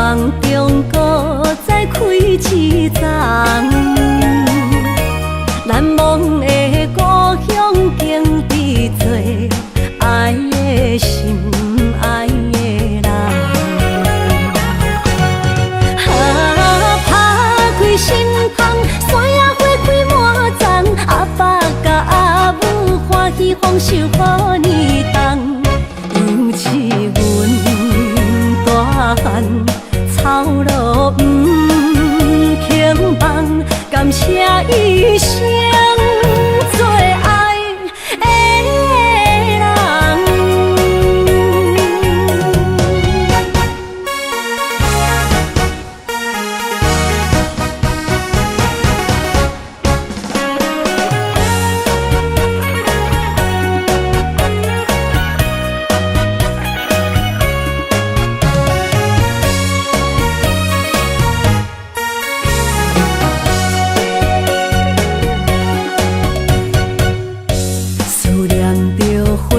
夢中閣再開一叢。難忘的故鄉景致多，愛的心，愛的人。啊，拍開心窗，山野花開滿叢，阿爸佮阿母歡喜豐收予年冬，猶似阮大漢操勞毋肯放，感謝一生最愛的人。思念著花蕊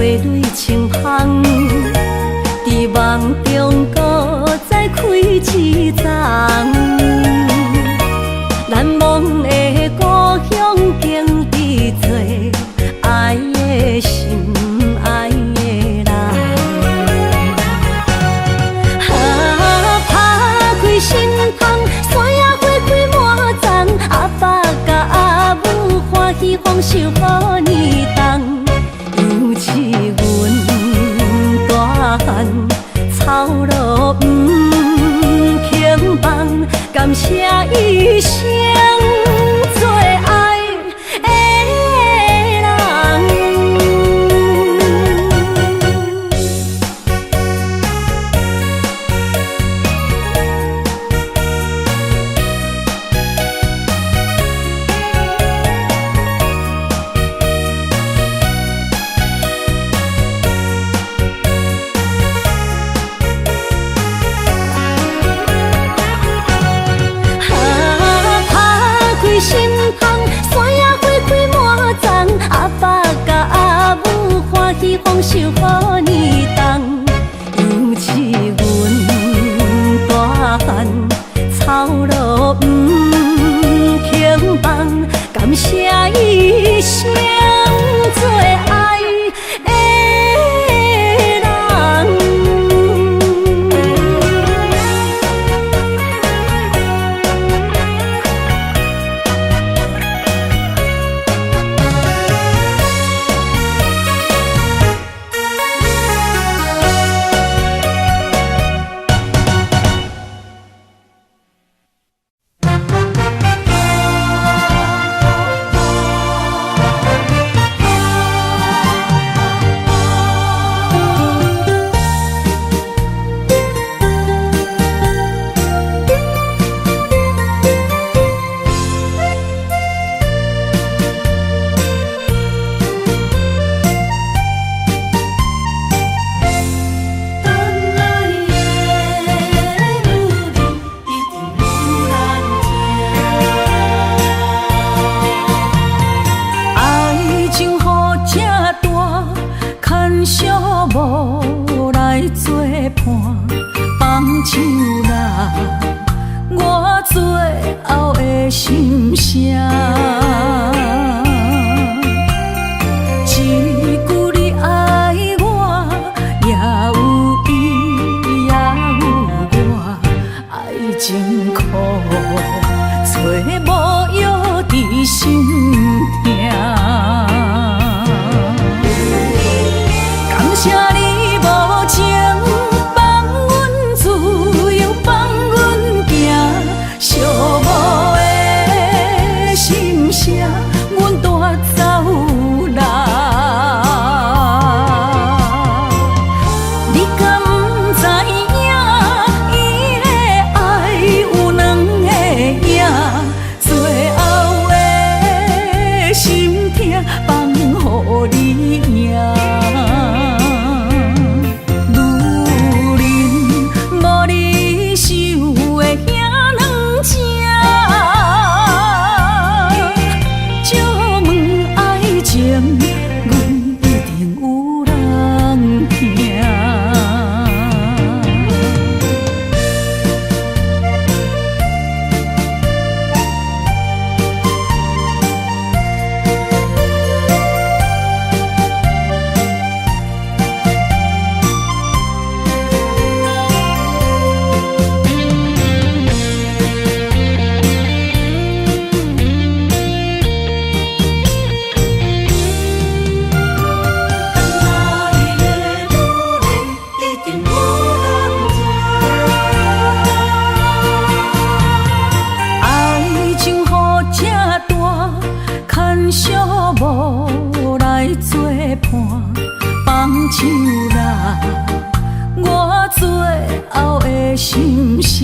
青芳，佇夢中閣再開一叢。難忘的故鄉景致多，愛的心，愛的人。啊，拍開心窗，山野花開滿叢，阿爸佮阿母歡喜豐收予年冬，猶似阮大漢操勞毋肯放，感謝一生最愛的人。啊，拍開心窗，山野花開滿叢，阿爸佮阿母歡喜豐收予年冬，猶似阮大漢操勞毋肯放，感謝一生最愛的人。等愛的女人一定有難聽。愛情予這大，牽小無來作伴，放手啦，我最後的心聲。一句你愛我，也有伊，也有我，愛情苦，找無藥治心疼。感謝你無情，放阮自由，放阮行，寂寞的心聲，阮帶走啦。你敢知影？伊的愛有兩个影，最後的心心聲。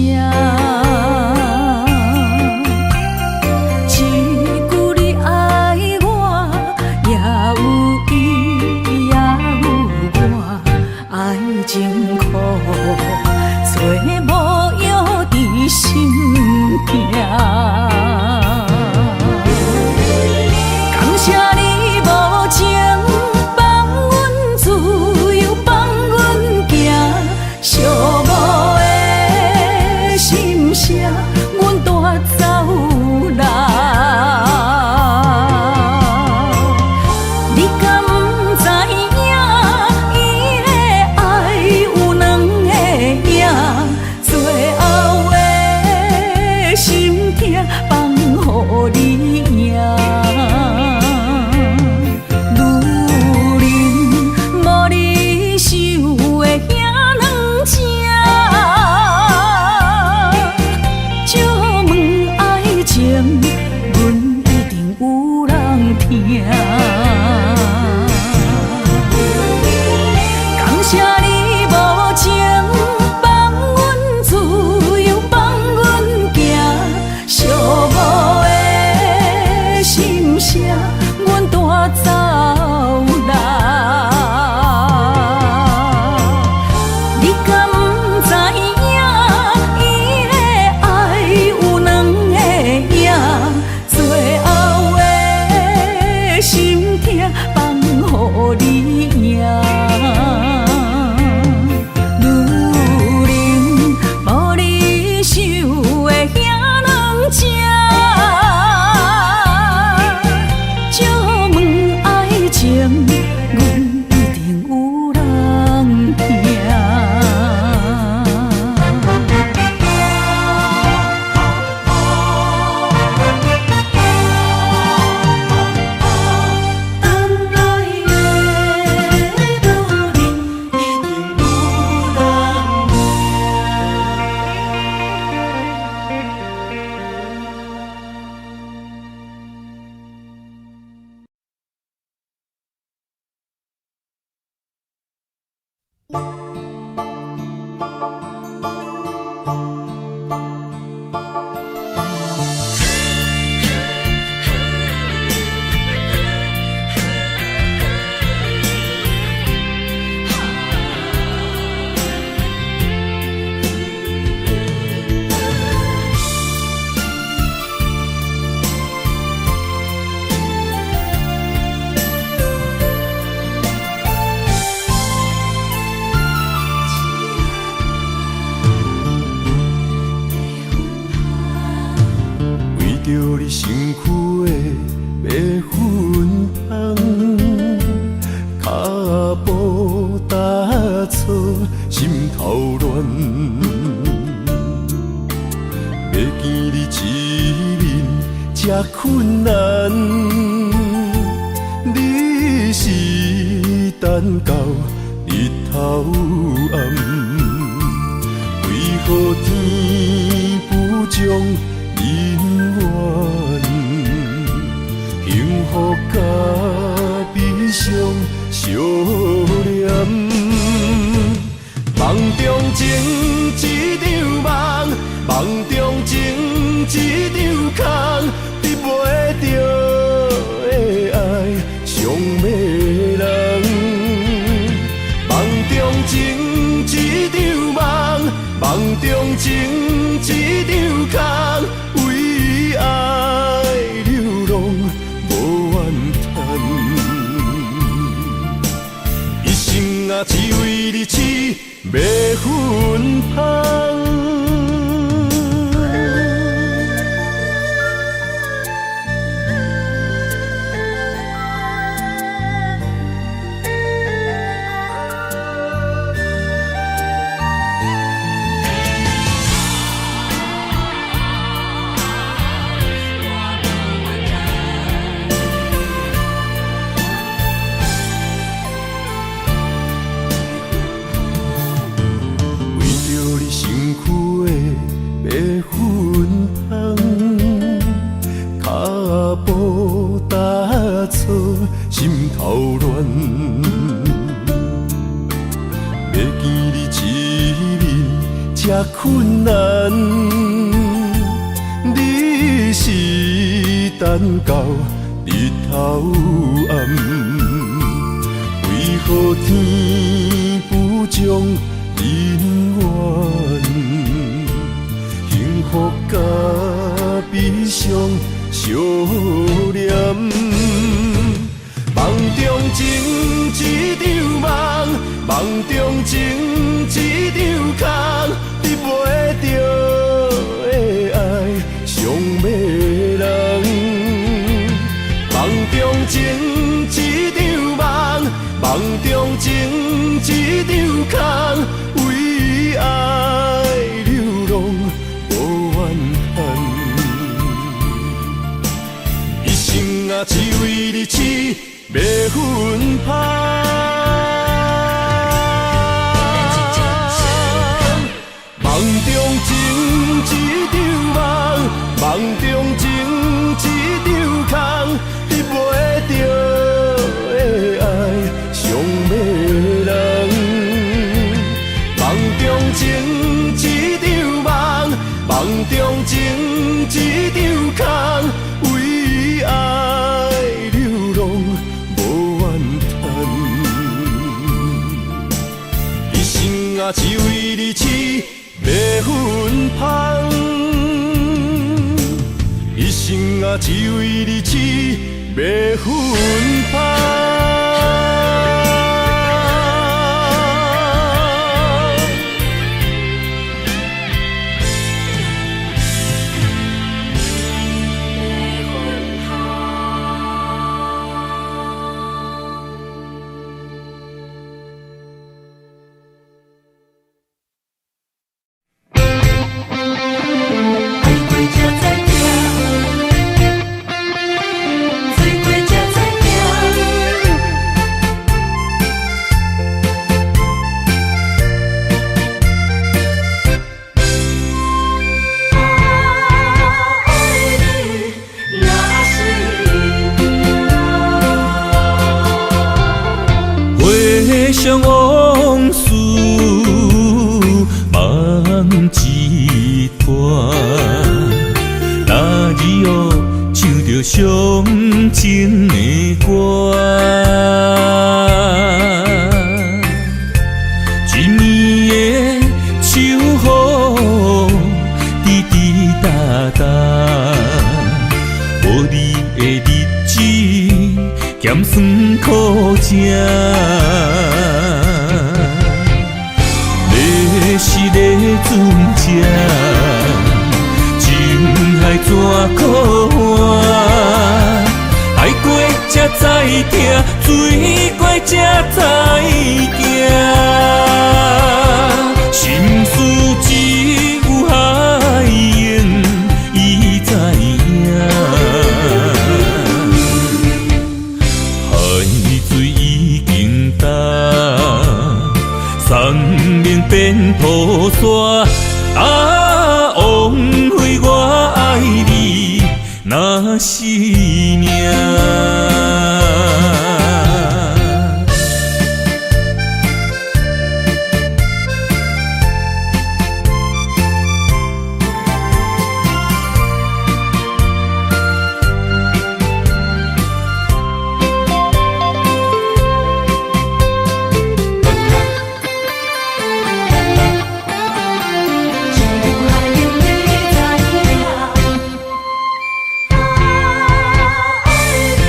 一句你愛我，也有伊，也有我，愛情苦，找無藥治心疼。感謝你無情，放阮自由，放阮行，寂寞的心聲，阮帶走人。你敢知影？伊的愛有兩个影，最後的心疼放予你贏。女人無你想的遐軟情，借問愛情，阮一定有人疼。感謝你無情，放阮自由，放阮行，寂寞的心聲，阮帶走人。你敢知影？伊的愛有兩個影，最後的心疼放予你贏。女人無你想的遐軟情，借問愛情，阮一定有人疼。等來的女人一定有人疼。為著你身軀的白粉香，跤步踏錯，心頭亂。欲見你一面這困難，你是等到日頭暗，為何天不將姻緣？幸福佮悲傷相連。夢中情一場夢，夢中情一場空，得袂著的愛傷迷人。夢中情一場夢，夢中情一場空，為愛流浪無怨嘆。一生啊，只為你痴迷芬芳。為著你身困難，你是等到日頭暗，為何天不將姻緣，幸福佮悲傷相連。夢中情一場夢，夢中情一場空，得袂著的愛傷迷人。夢中情一場夢，夢中情一場空，為愛流浪無怨嘆。一生啊，只為你痴迷芬芳。夢中情一場夢，夢中情一場空，得袂著的愛傷迷人。夢中情一場夢，夢中情一場空，為愛流浪無怨嘆。一生啊，只為你痴迷芬芳。一生啊，只為你痴迷芬芳。愛過才知疼，醉過才知疼。啊，愛你若是命。回想往事，夢一段。那日哦，唱著傷情的歌，一暝的秋雨，滴滴答答，無你的日子，鹹酸苦食。你是咧船只，情海怎苦换？愛過才知疼，醉過才知行。心事只有海湧伊知影。海水已經乾，山盟變土沙。啊，枉費我愛你，若是命。只有海湧伊知影。啊，愛你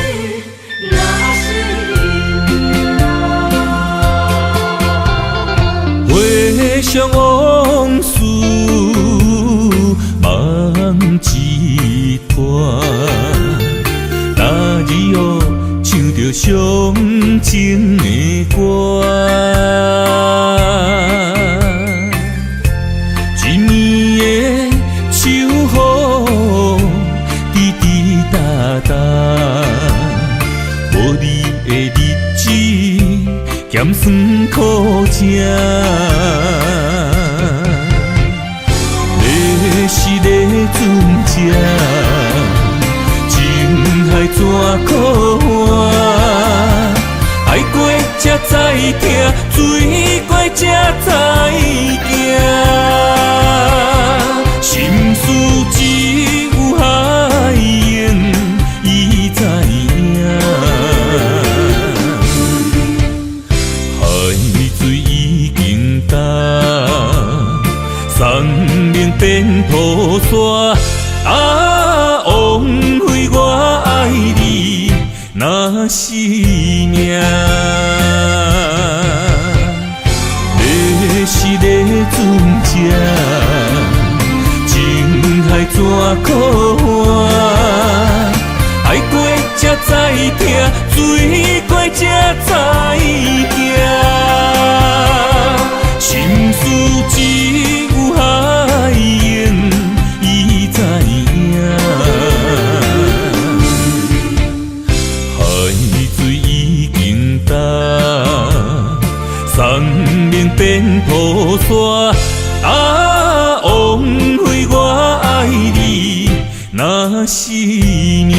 若是命。回想往事，夢一段。那日哦，唱著傷情的歌，一暝的秋雨，滴滴答答，無你的日子，鹹酸苦食。你是咧船只，情海怎苦换？愛過才知疼，醉過才知行。沙。啊，枉费我愛你，若是命。你是咧船只，情海怎可换？愛過才知疼，水過才知行。心事只有海湧伊知影。海水已經乾，山盟變土沙。啊，枉費我愛你，若是命。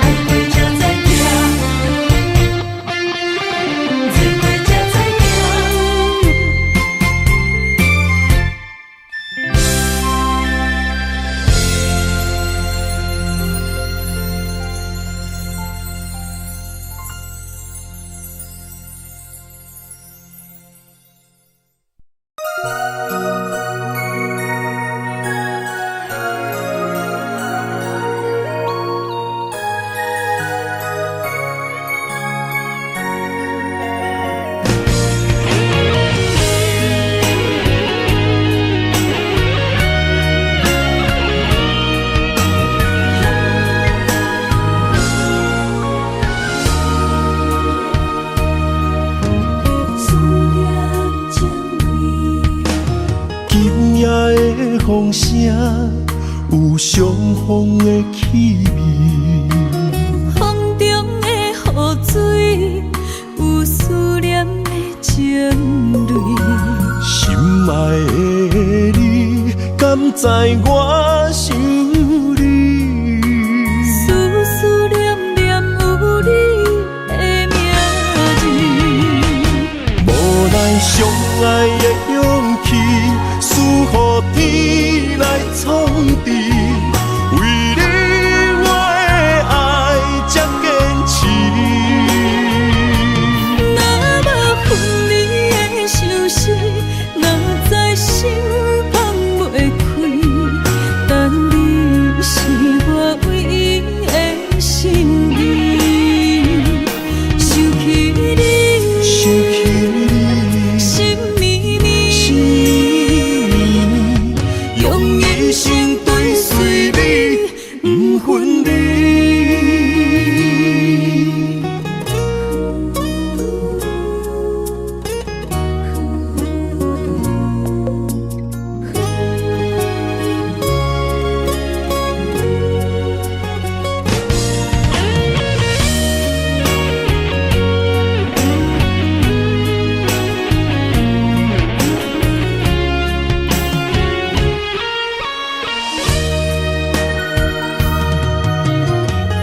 愛過才知疼，水過才知行。思念情味。今夜的風聲有傷風的氣味，風中的雨水有思念的情淚。心愛的你，敢知我想你？思思念念有你的名字。無奈相愛的勇氣，輸予天來創治。為你我的愛這堅持。若無分離的相思，哪知心放袂開。但你是我唯一的心意。想起你，想起你，心绵绵，心绵绵，用一生追隨你，不分離。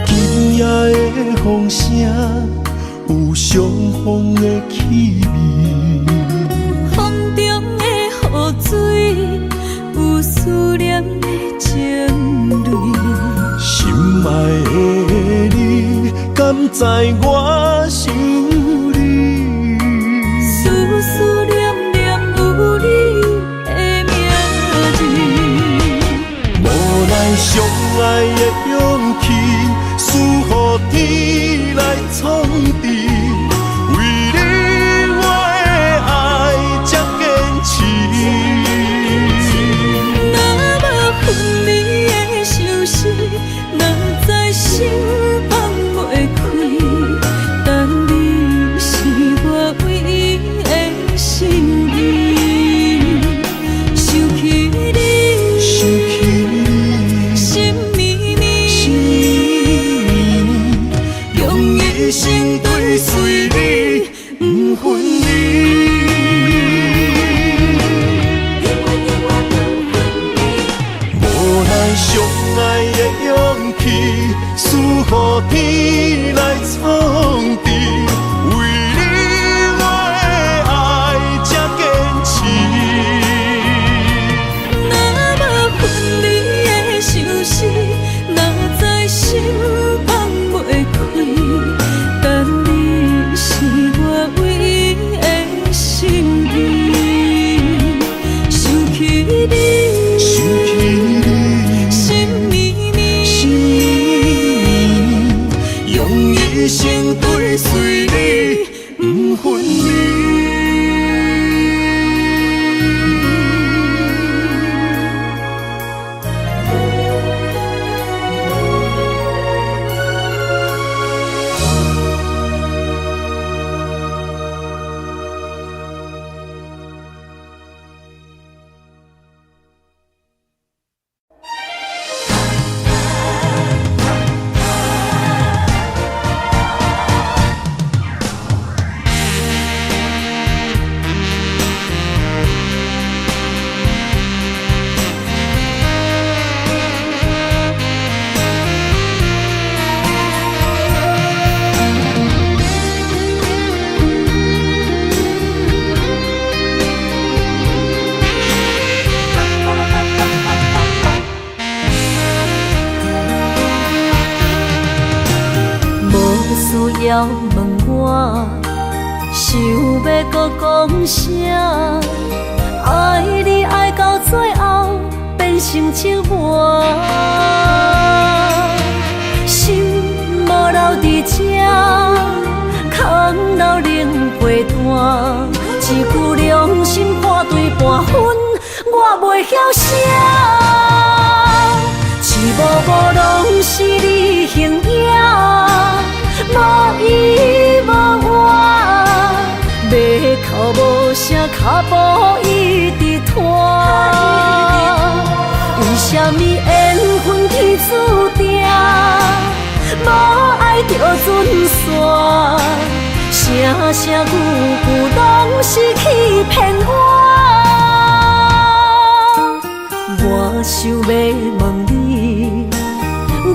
今夜的風聲有傷風的氣味，風中的雨水有思念的情淚。心愛的你，敢知我想你？思思念念有你的名字。無奈相愛的勇氣，輸予天來創治。為你我的愛這堅持。若無分離的相思，哪知心放袂開。要問我，想欲閣講啥？愛你愛到最後變成折磨，心無留佇這，空留冷被單，一句良心破碎半分，我袂曉寫。一幕幕攏是你形影，無依無倚，欲哭無聲，跤步一直拖。為啥物緣分天注定，無愛就準散，聲聲句句攏是欺騙我。我想欲問你，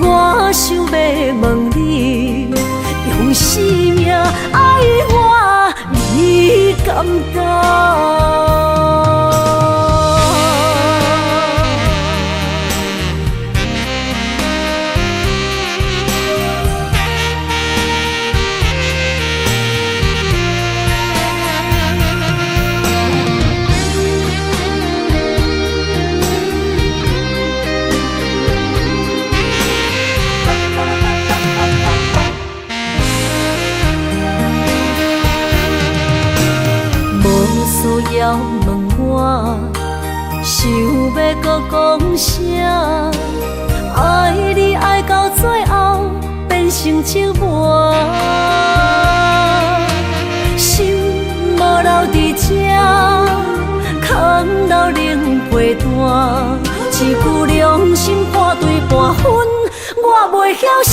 我想欲問你，用生命愛我，你敢敢？無需要問我，想欲閣講啥？愛你愛到最後變成折磨，心無留佇這，空留冷被單，一句良心破碎半分，我袂曉寫。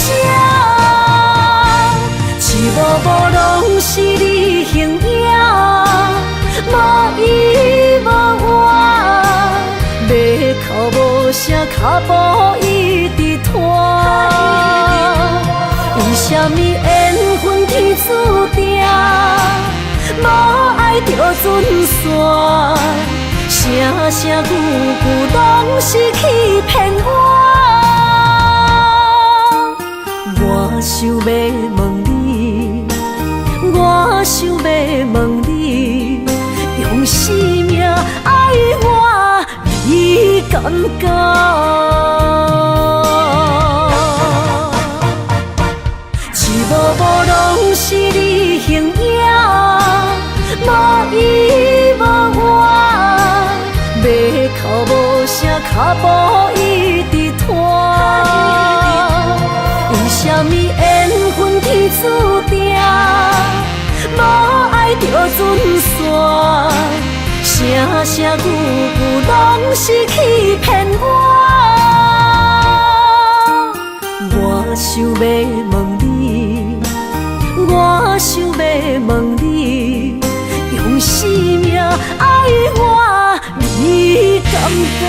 一幕幕攏是你形影，無依無倚，欲哭無聲，跤步一直拖。為啥物緣分天注定，無愛就準散，聲聲句句攏是欺騙我。我想欲問你，我想欲問你，用生命愛我，你敢敢？一幕幕攏是你形影，無依無倚，欲哭無聲，跤步一直拖。為啥物緣分天注定，無愛就準散，聲聲句句攏是欺騙我。我想欲問你，我想欲問你，用生命愛我，你敢敢？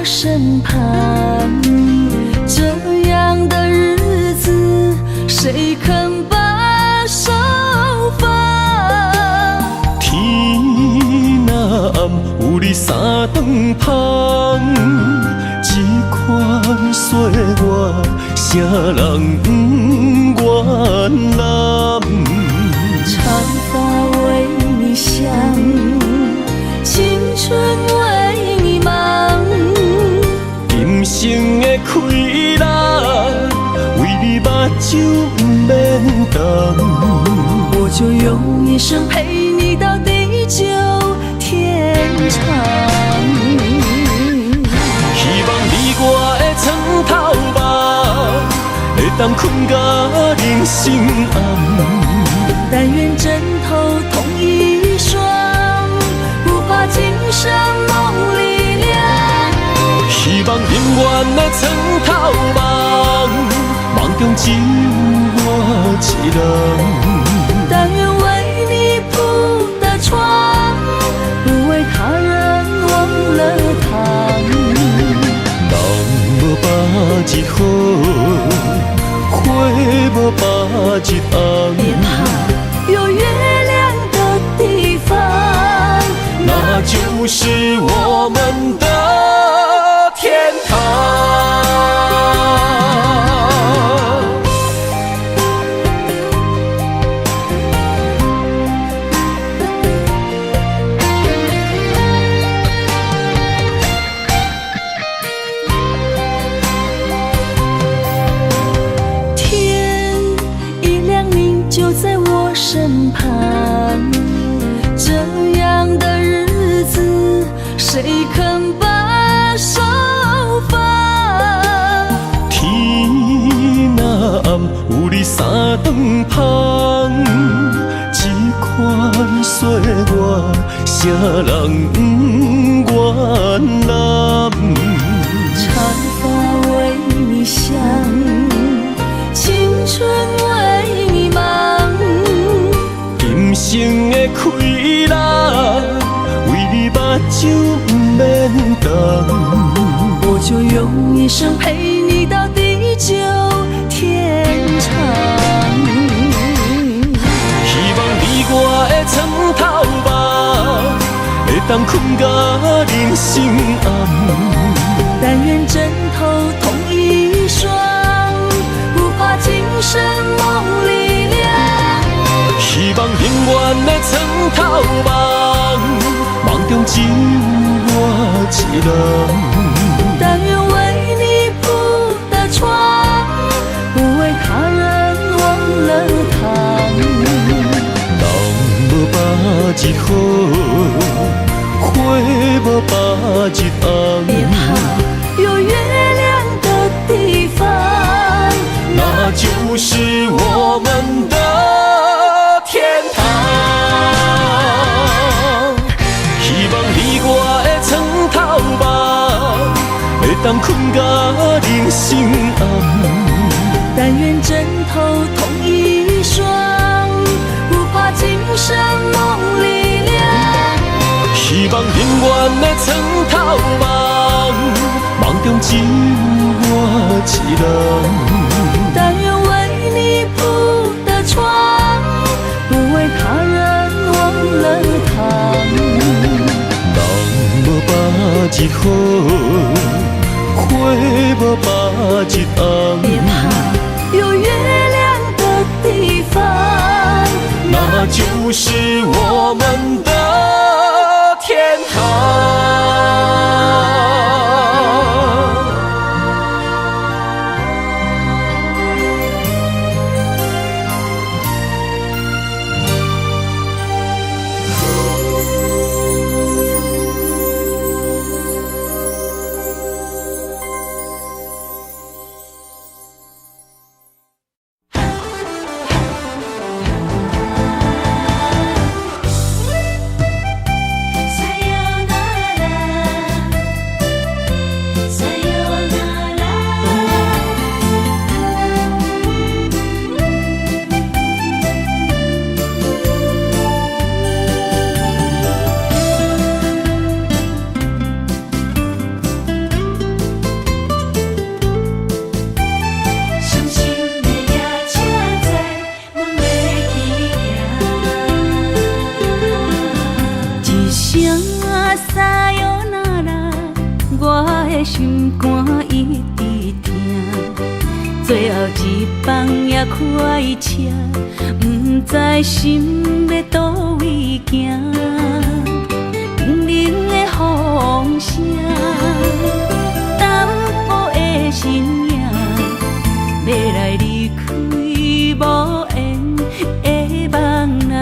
身旁，這樣的日子，誰肯把手放？天若暗，有你三頓芳，這款歲月，啥人不願攬？長髮為你想，青春為你忙。今生的快樂，就用一生陪你到地久天長。希望你我的床頭夢，會當睏甲人生暗。但願枕頭同一雙，不怕今生夢裡涼。希望永遠的床頭夢，夢中只有我一人。但願為你鋪的床，不為他人忘了躺。人無百日好，花無百日紅。別怕，有月亮的地方，那就是我們的天堂。天一亮，你就在我身旁。這樣的日子，誰肯把手放？天若暗，有你三頓芳，這款歲月，啥人不願攬？長髮為你想，青春為你忙。今生的氣力，為你目睭毋免瞪。我就用一生陪你到地久天長。希望你我的床頭夢，會當睏甲人生暗。但願枕頭同一雙，不怕今生夢裡涼。希望永遠的床頭夢，夢中只有我一人。但願為你鋪的床，不為他人忘了躺。人無百日好，花無百日紅。別怕，有月亮的地方，那就是我們的天堂。希望你我的床頭夢，會當睏甲人生暗。但願枕頭同一雙，不怕今生夢裡涼。希望永遠的床頭夢，夢中只有我一人。但願為你鋪的床，不為他人忘了躺。人無百日好，花無百日紅。別怕，有月亮的地方，那就是我們的天堂。一聲さよなら，我的心肝一直疼。最後一班也開車，毋知心欲佗位行。冷冷的風聲，淡薄的身影，欲來離開無緣的夢人。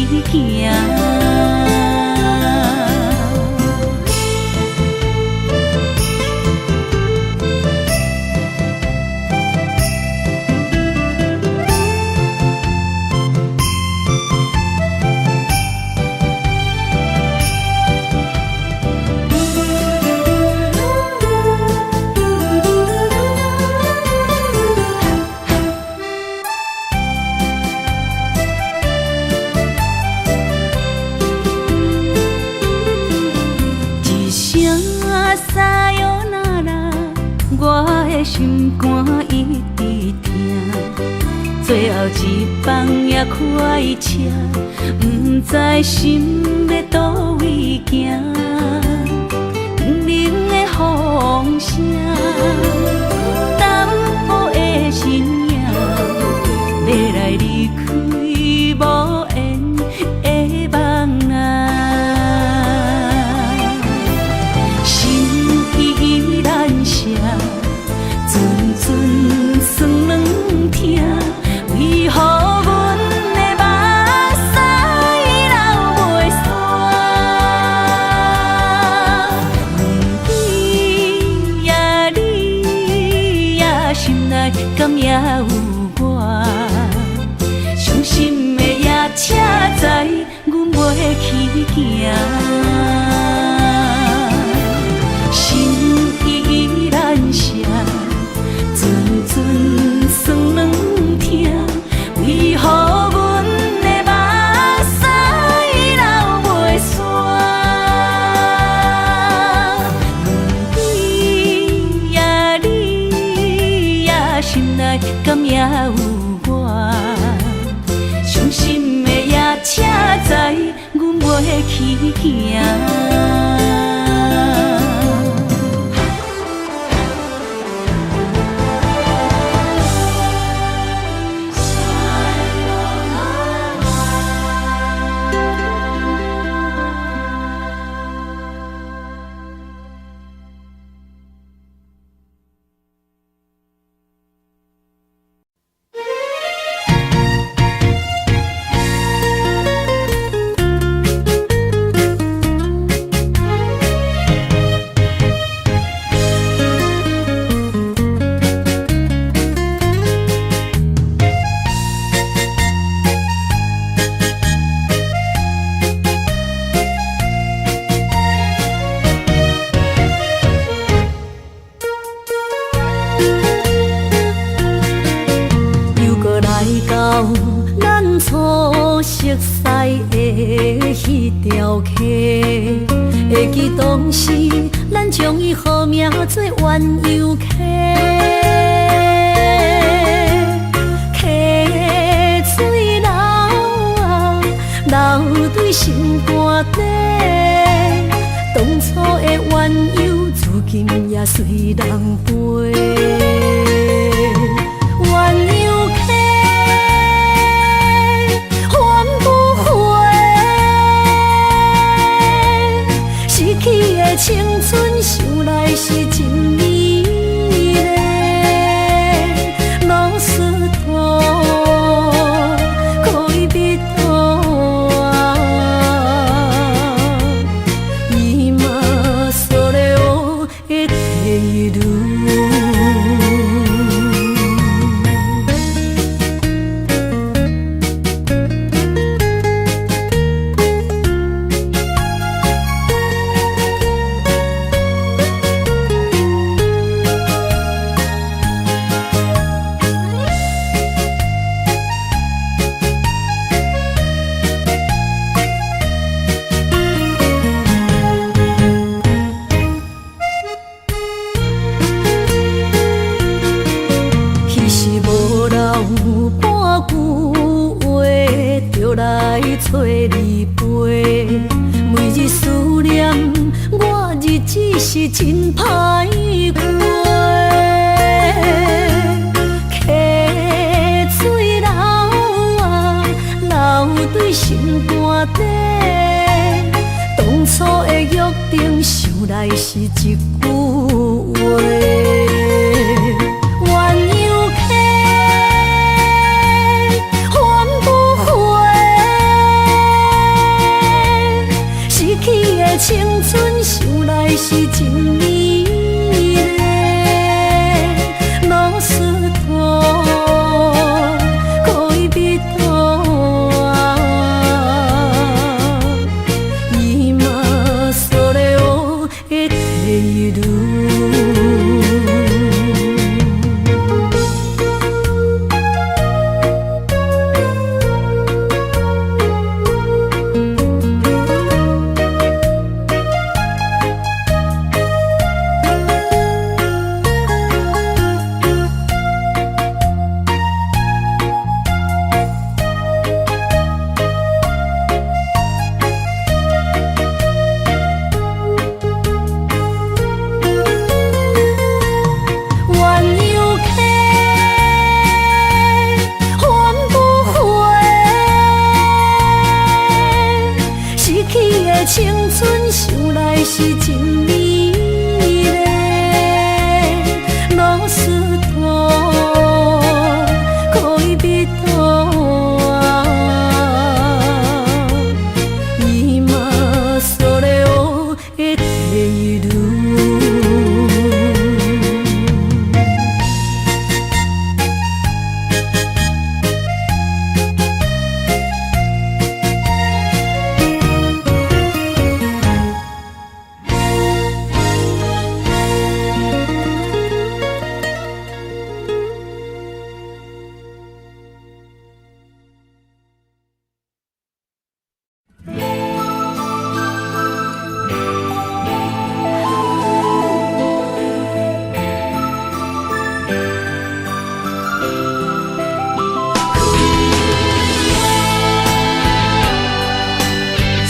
去行。一声さよなら，我的心肝一直疼。最後一班也快車，毋知心欲佗位行。冷冷的風聲，淡薄的身影，欲來離開無緣的夢啊。心依難捨，陣陣酸軟疼，為何阮的目屎流袂煞？問你呀你呀，心內敢猶有我？傷心的夜車知阮袂去行。心依難捨，陣陣酸軟疼，為何阮的目屎流袂煞？問你呀你呀，心內敢猶有我？傷心的夜車知阮袂去行。又閣來到咱初熟似的彼條溪，會記當時咱將伊號名做鴛鴦溪，溪水流啊流對心肝底，當初的鴛鴦如今也隨人飛。鴛鴦溪還不回，失去的青春想來是真美麗。ロスト戀人は今それを得ている。彼時無人有半句話，就來揣你陪。每日思念，我日子是真歹過。溪水流啊流對心肝底，當初的約定，想來是一句話。鴛鴦溪還不回，是真美麗。ロスト戀人は今それを得ている。鸳鸯客，還不回，失去的青春，想來是真美麗。ロスト戀人は今それを得ている。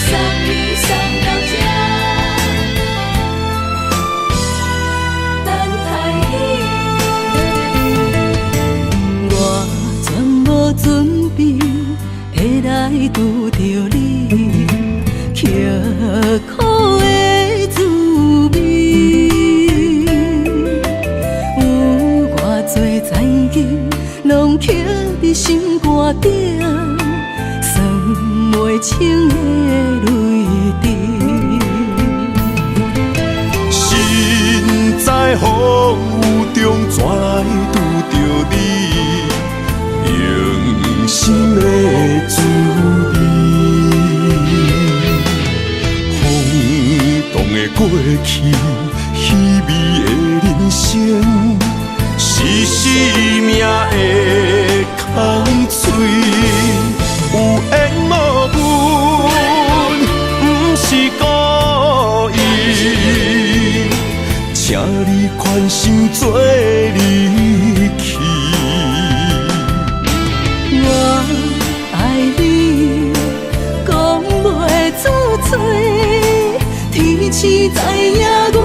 送你送到這，等待你。我全無準備會來拄著你，刻苦的滋味，有偌濟残忍，攏刻佇心肝頂。算袂清的淚滴。身在風雨中，怎來拄著你？用心的滋味。風動的過去，稀微的人生，是生命的空喙。有緣無分，毋是故意，請你寬心做離去。我愛你，講袂出嘴，天時知影阮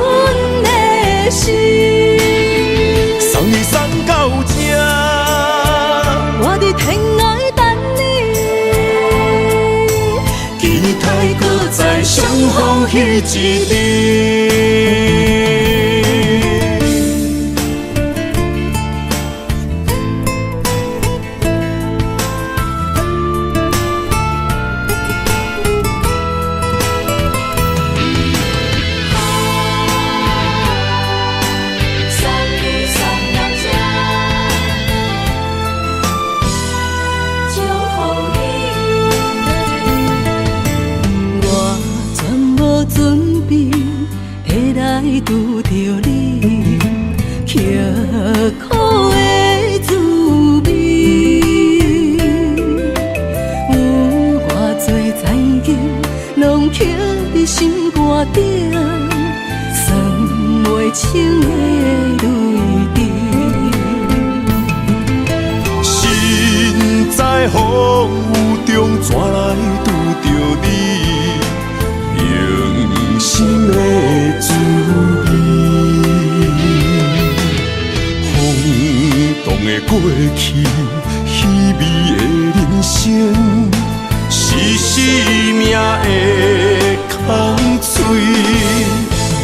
的心。送你送到這，我佇天涯等你。期待閣再相逢彼一日。送你送到這，祝福你。我全無準備會來拄著你，刻苦的滋味。有偌濟殘忍，攏刻佇心肝頂，算袂清的淚滴。身在風雨中，怎來拄著你？用心的滋味。風動的過去，稀微的人生，是生命的空喙。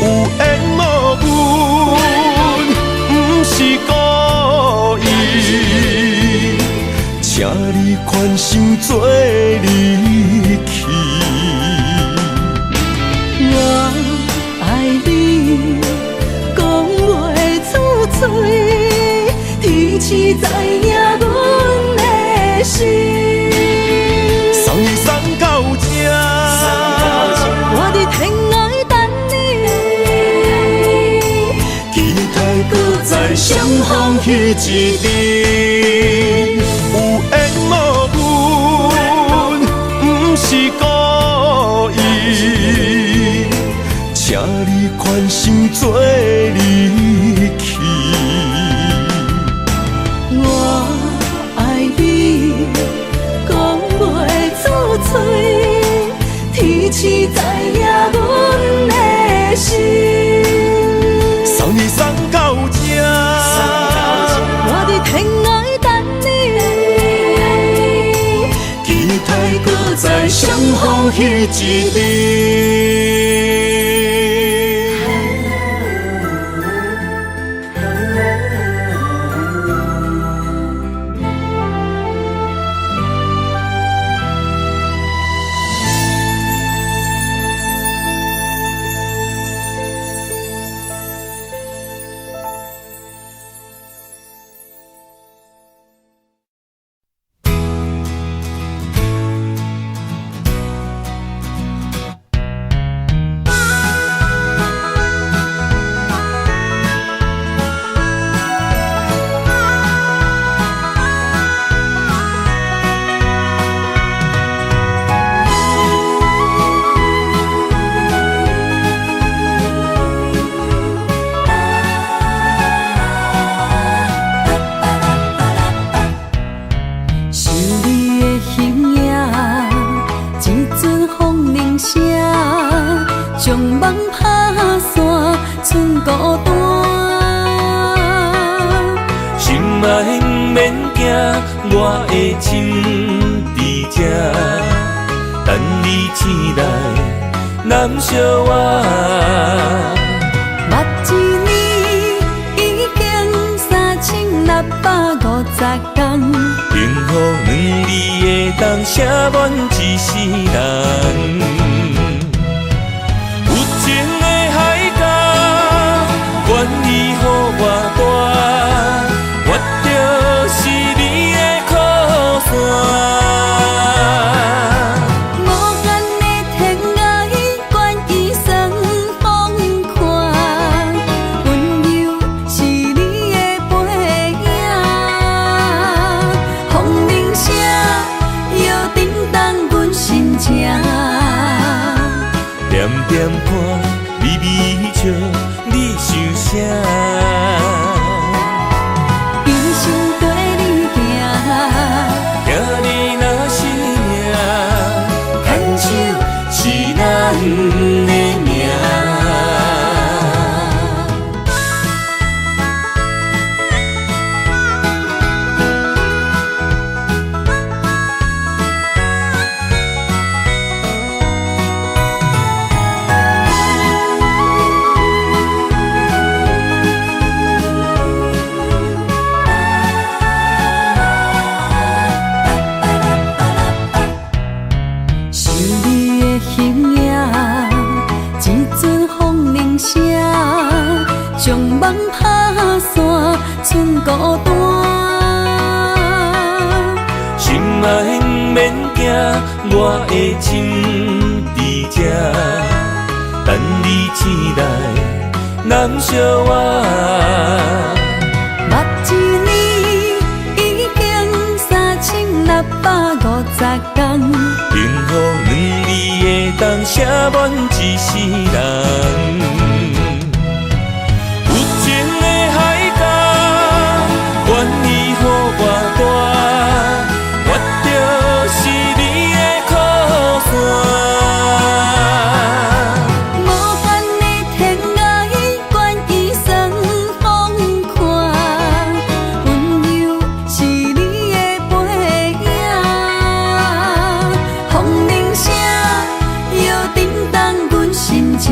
有緣無分，毋是故意，請你寬心做離去。我愛你，相逢彼一日。有緣無分，毋是故意，請你寬心做離去。我愛你，講袂出嘴，天時知影阮的心。送你送到這，我佇天涯等你，期待閣再相逢彼一日。想你的形影，一阵風鈴聲，將夢拍散，剩孤單。心愛毋免驚，我的心佇這，等你醒來，攬惜我。捌一年已經3650天，幸福兩字會當寫滿一世人。有情的海角，願意予偌大，我就是你的靠山。無限的天涯，願意算風寒，溫柔是你的背影。風鈴聲又震動阮心情，點點看，微微笑，你想啥？一生綴你行，聽你若是命，牽手是咱的命。想你的形影，一阵風鈴聲，將夢拍散，剩孤單。心愛毋免驚，我的心佇這，等你醒來，攬惜我。捌一年已經3650天，幸福兩字會當寫滿一世人。有情的海角，願意予偌大，我就是你的靠山。無限的天涯，願意算風寒，溫柔是你的背影。風鈴聲又震動阮心情，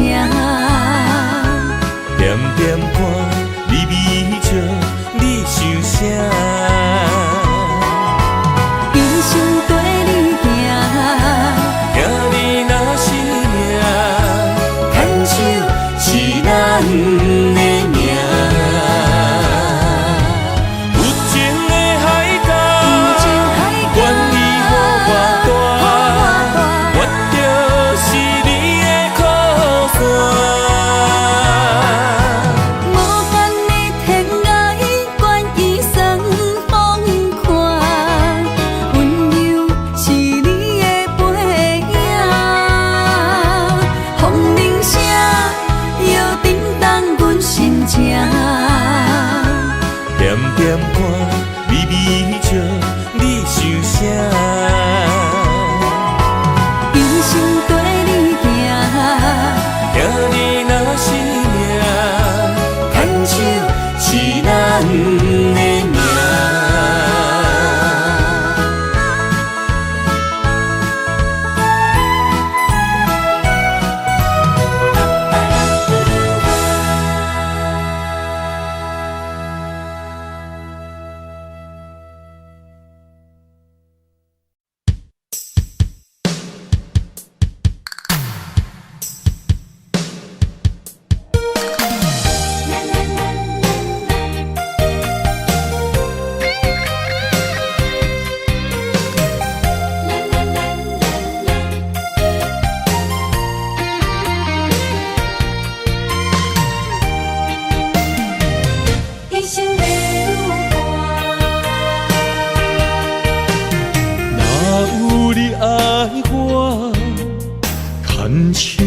牽手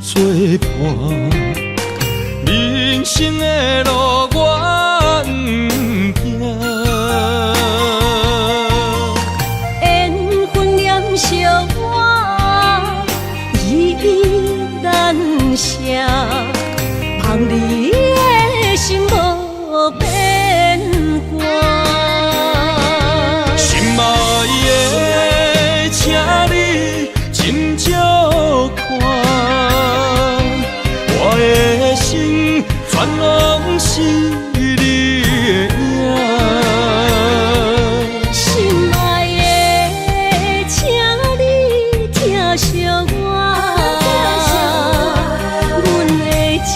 做伴，人生的路我毋驚。緣分念相我，依依難捨，望你的心無變卦。心愛的，請你斟酌看，我的心全攏是你的影。心愛的，請你疼惜我，阮的情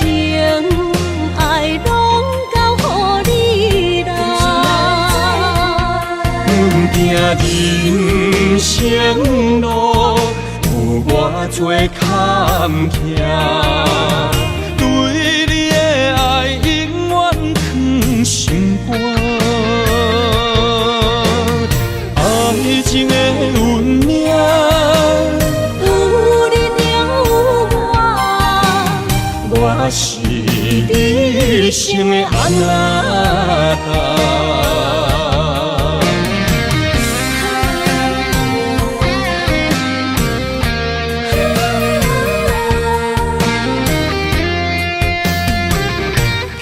愛攏交予你啦。阮行人生路，有偌濟坎坷，對你的愛永遠藏心肝。愛情的運命，有你就有我，我是你一生的阿那達。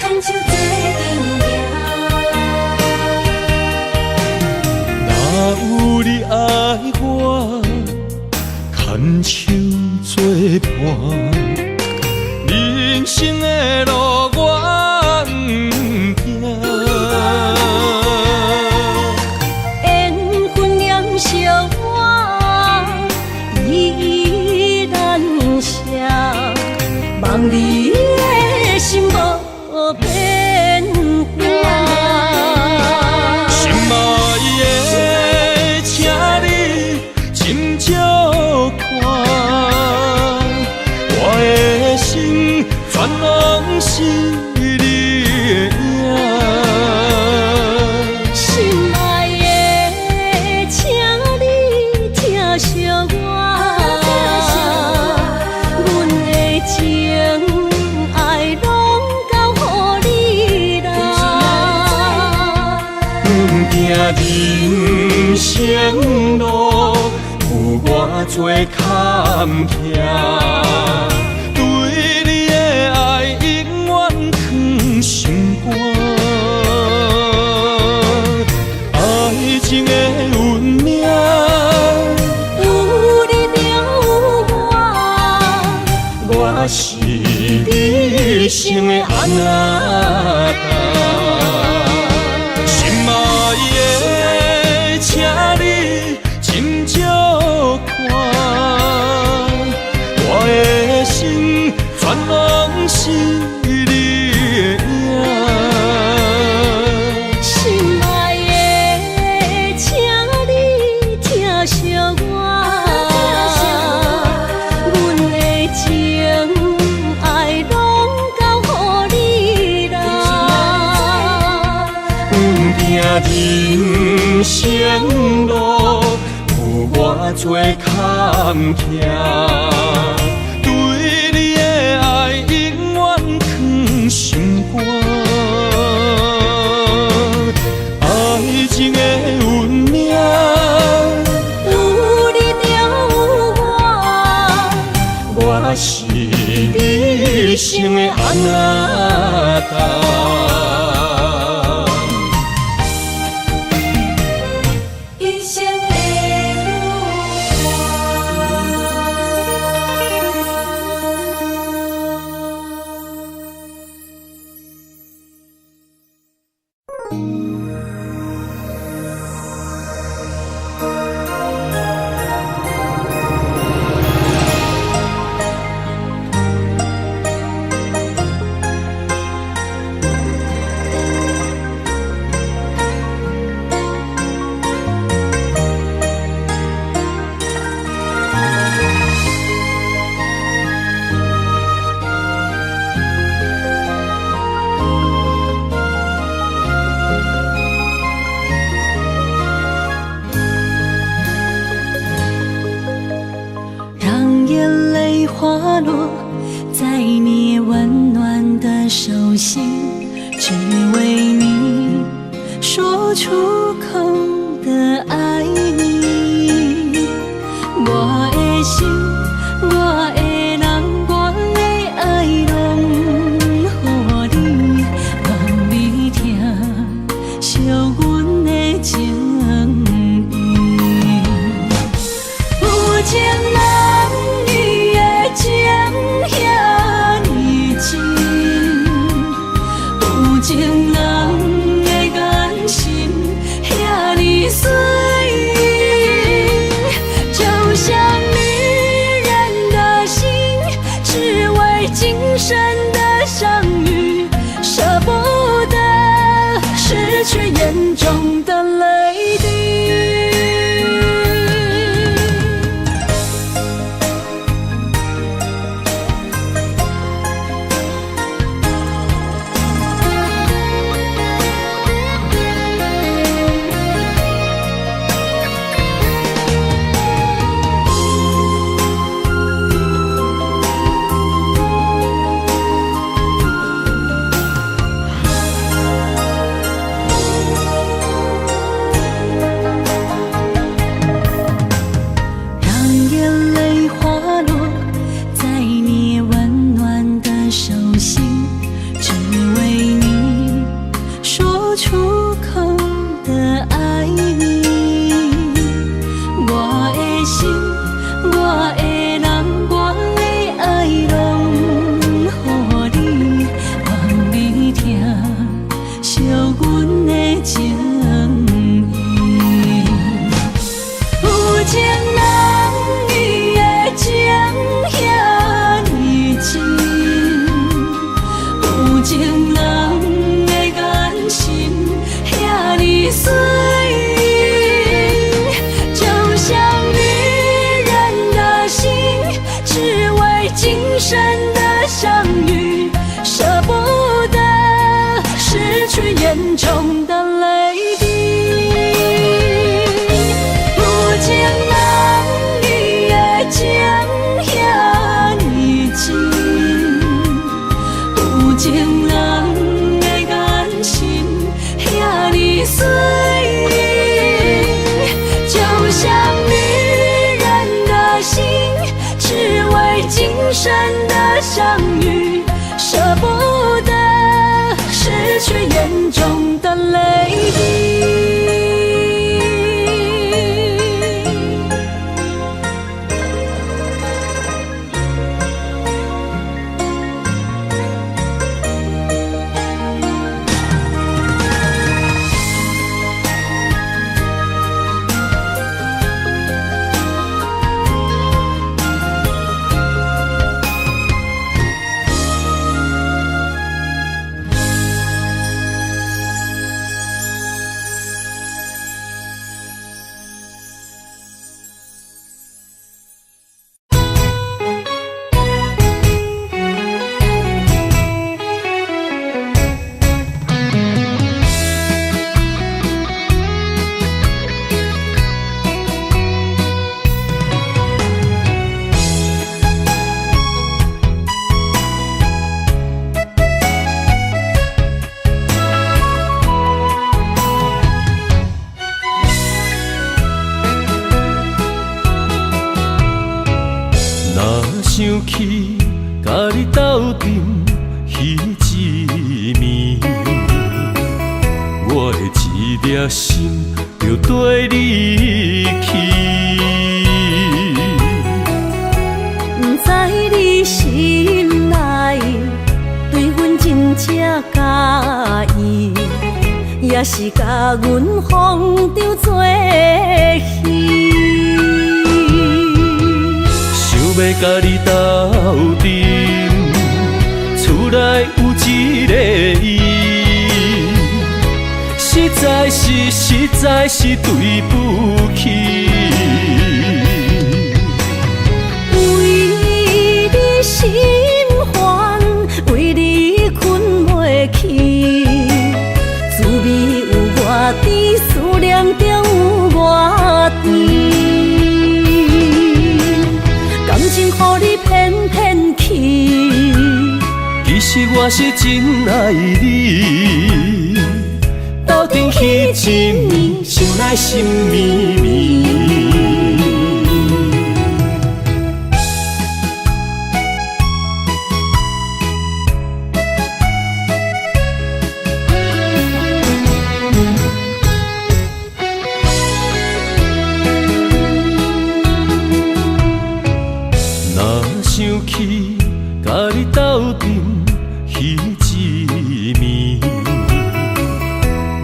牽手做陣行。若有你愛我，牽手做伴，人生的路我毋驚。緣分念相我，依依難捨，望你的心無變卦。心愛的，請你斟酌看，我的心全攏是你的影。心愛的，請你疼惜我，阮的情愛攏交予你啦。阮行人生路，有偌濟坎坷，對你的愛永遠藏心肝。愛情的運命，有你就有我，我是你一生的阿那達。心愛的，請你斟酌看，我的心全攏是你的影。心愛的，請你疼惜我，阮的情愛攏交予你啦。阮行人生路，有偌濟坎坷，對你的愛永遠藏心肝。愛情的運命，有你就有我，我是你一生的阿那達。一生的女伴。淚滑落在你溫暖的手心，只為你說出口的愛你。我的心，我的人，我的愛攏予你，望你疼惜阮的情意。有情人伊的情遐呢真，有情人的眼神遐呢媠，就像女人的心，只為今生的相遇，捨不得失去眼中的淚滴。讓眼淚滑落在你溫暖的手心，只為你說出口的愛你。我的心，我的人，我的愛攏予你，望你疼惜阮的情意。有情人伊的情遐呢真，有情人的眼神遐呢媠，就像女人的心，只為今生的相遇，捨不得失去眼中的淚滴。有情人伊的情遐呢真，有情人的眼神遐呢媠，就像女人的心，只為今生的相遇，捨不得失去眼中的淚滴。若想起佮你斗陣彼一暝，我的一粒心就綴你去。不知你心內對阮真正佮意，也是共阮風中做戲。想欲佮你斗陣，厝內有一個伊，實在是對不起。為你心煩，為你睏袂去，滋味有偌甜，思念中有偌甜。感情予你騙去。其實我是真愛你，鬥陣彼一暝，想來心綿綿。若想起佮你鬥陣彼一暝，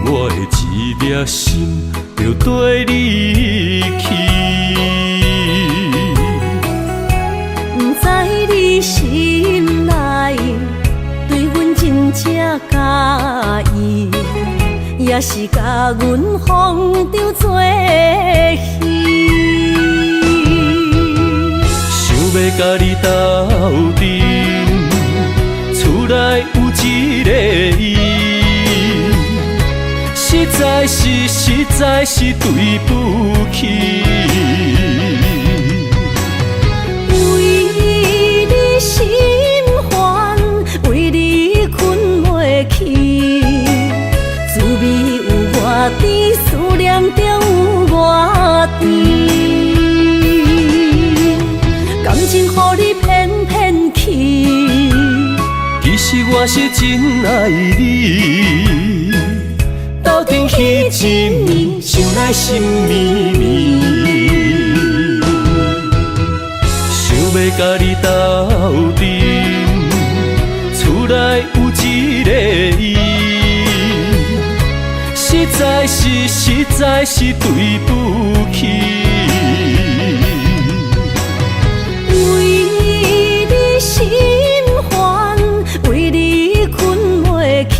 我的一粒心就綴你去。毋知你心內對阮真正佮意，抑是共阮風中做戲。想欲佮你鬥陣，厝內有一個伊，實在是實在是對不起。為你心煩，為你睏袂去，滋味有偌甜，思念中有偌甜。感情予你騙騙去，其實我是真愛你，鬥陣彼一暝，想來心綿綿。想欲佮你鬥陣，厝內有一個伊，實在是實在是對不起。為你心煩，為你睏袂去，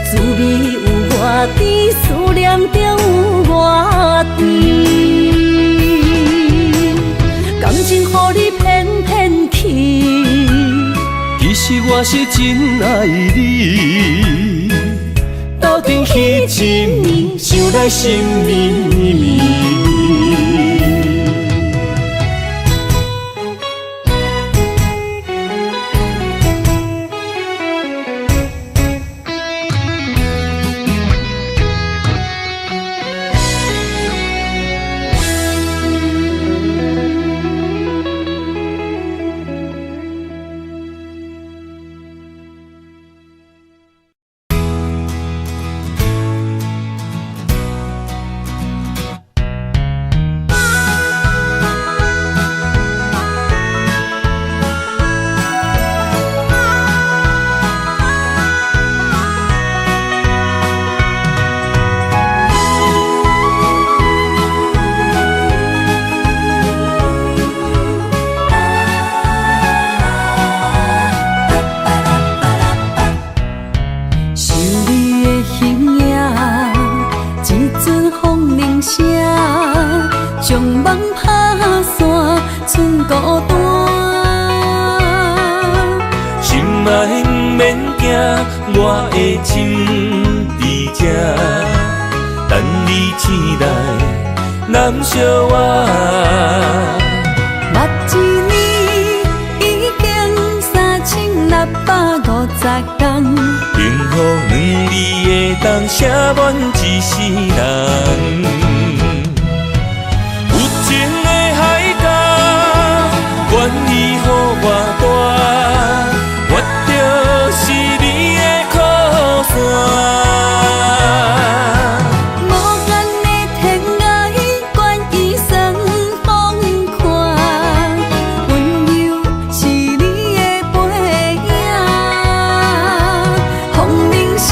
滋味有偌甜，思念中有偌甜。感情予你騙騙去，其實我是真愛你，鬥陣彼一暝，想來心綿綿。想你的形影，一阵風鈴聲，將夢拍散，剩孤單。心愛毋免驚，我的心佇這，等你醒來，攬惜我。捌一年已經3650天，幸福兩字會當寫滿一世人。有情的海角，願意予偌大，我就是你的靠山。無限的天涯，願意算風寒，溫柔是你的背影。風鈴聲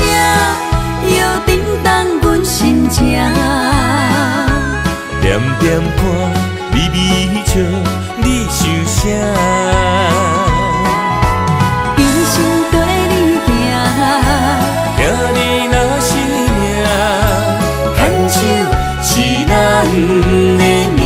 搖震動阮心情，點點看，微微笑，你想啥？一生綴你行，聽你若是命，牽手是咱的命。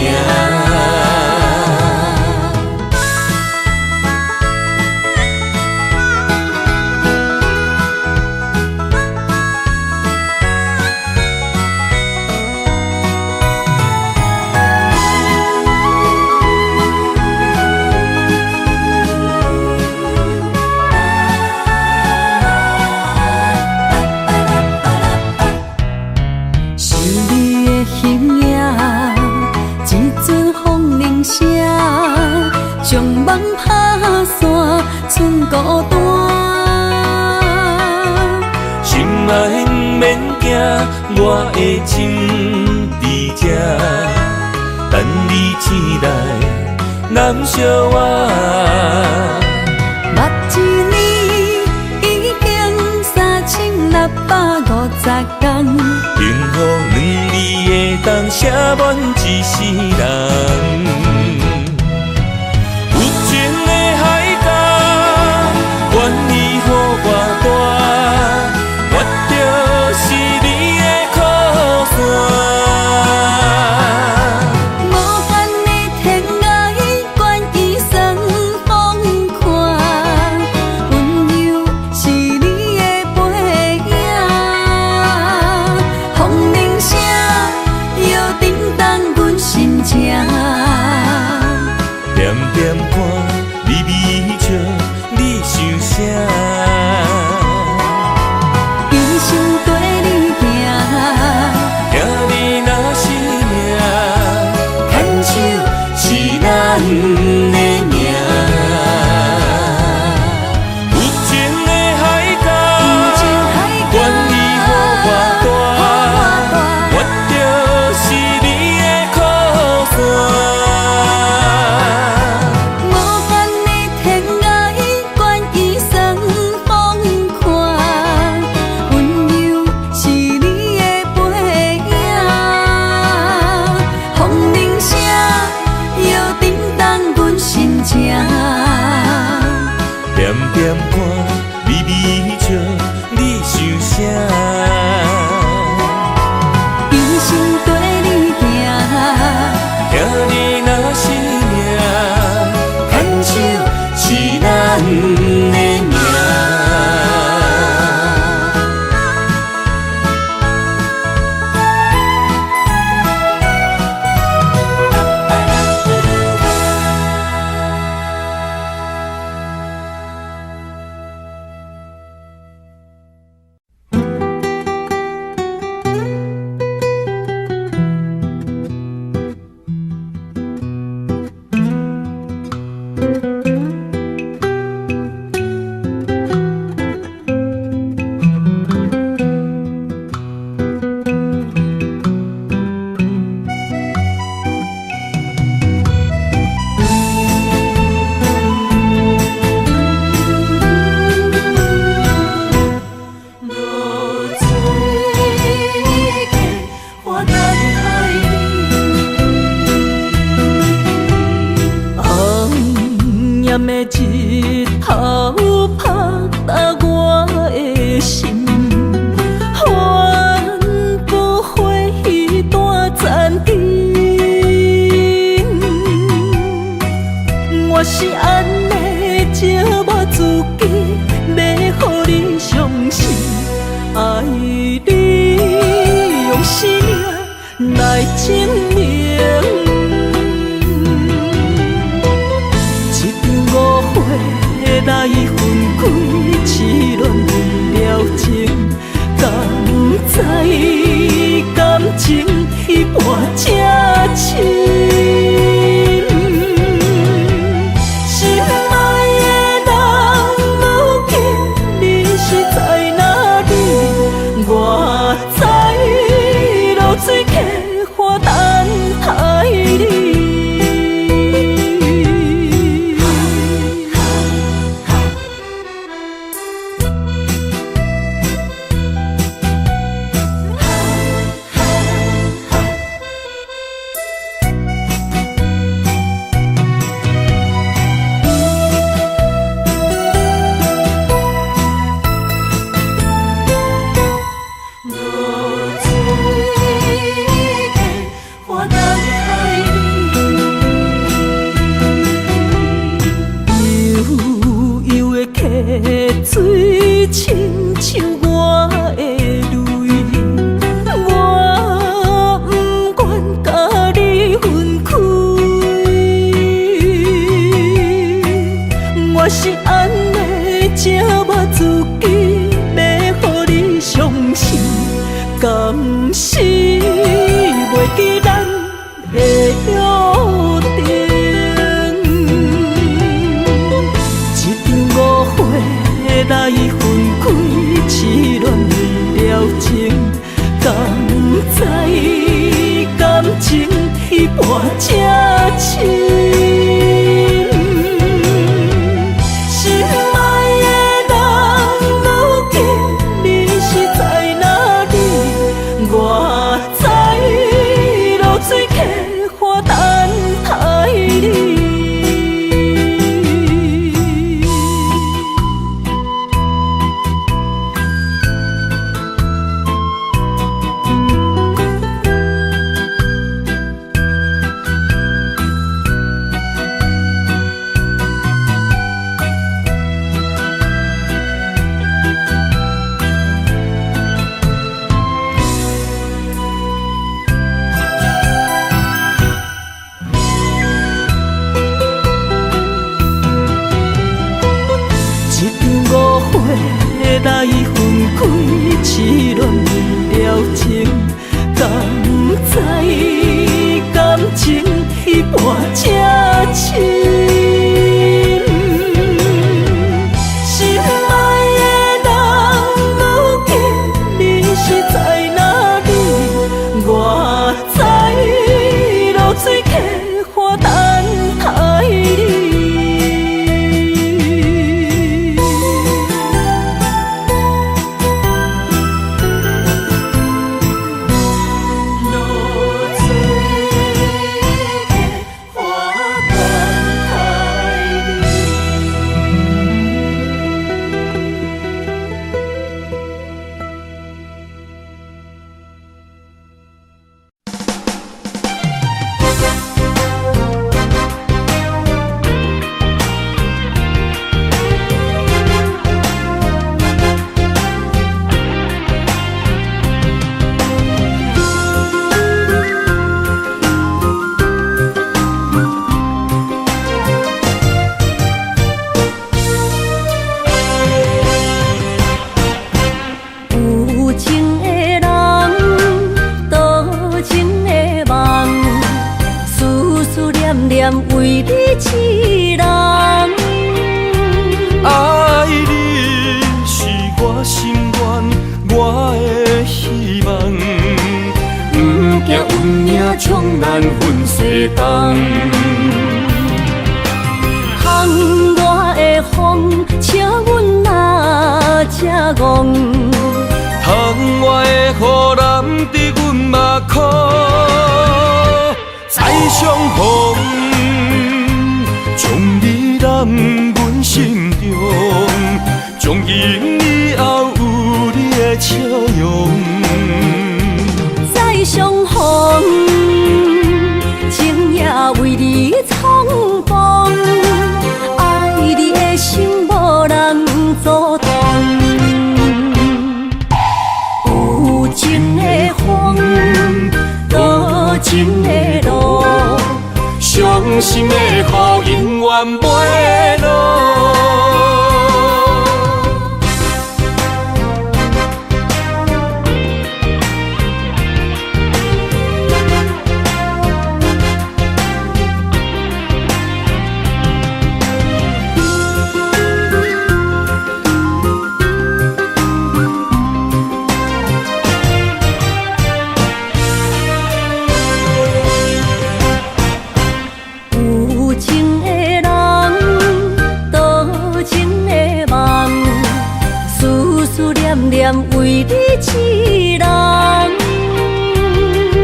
將夢拍散，剩孤單。心愛毋免驚，我的情佇這，等你醒來，攬惜我。目一年已經3650天，幸福兩字會當寫滿一世人。有情的海角，願意予偌大，我就是你的靠山。無限的天涯，願意算風寒，溫柔是你的背影，風鈴聲又叮當阮心情。點點看，微微笑，你想啥？一生綴你行，聽你若是命，牽手是咱的命。有情的海角，願意予偌大，我就是你的靠山。無限的天涯，願意算風寒，溫柔是你的背影，風鈴聲又叮當阮心情。點點看，微微笑，你想啥？一生綴你行，聽你若是命，牽手是咱的命。落水溪，我等待你。红炎的日头拍打我的心，反复回忆断残筋。我是按呢折磨自己，欲予你傷心，愛你用生命來證明。一場誤會來分開，痴戀了情，敢知感情已薄這深。心愛的人，如今你是在哪裡？我知落水溪，我等待你。落水溪，我等待你。悠悠的溪水，親像我的淚，我不願共你分開。我是按呢折磨自己，欲予你傷心，敢是袂記咱的約定。難分西東。窗外的風，笑阮若這戇。窗外的雨淋得阮目眶，再相逢，將你攬阮心中，從今以後有你的笑容。再相逢，情也為你創風，愛你的心無人阻擋。有情的風，多情的路，傷心的雨永遠袂落。有情的人，多情的夢，思思念念為你一人。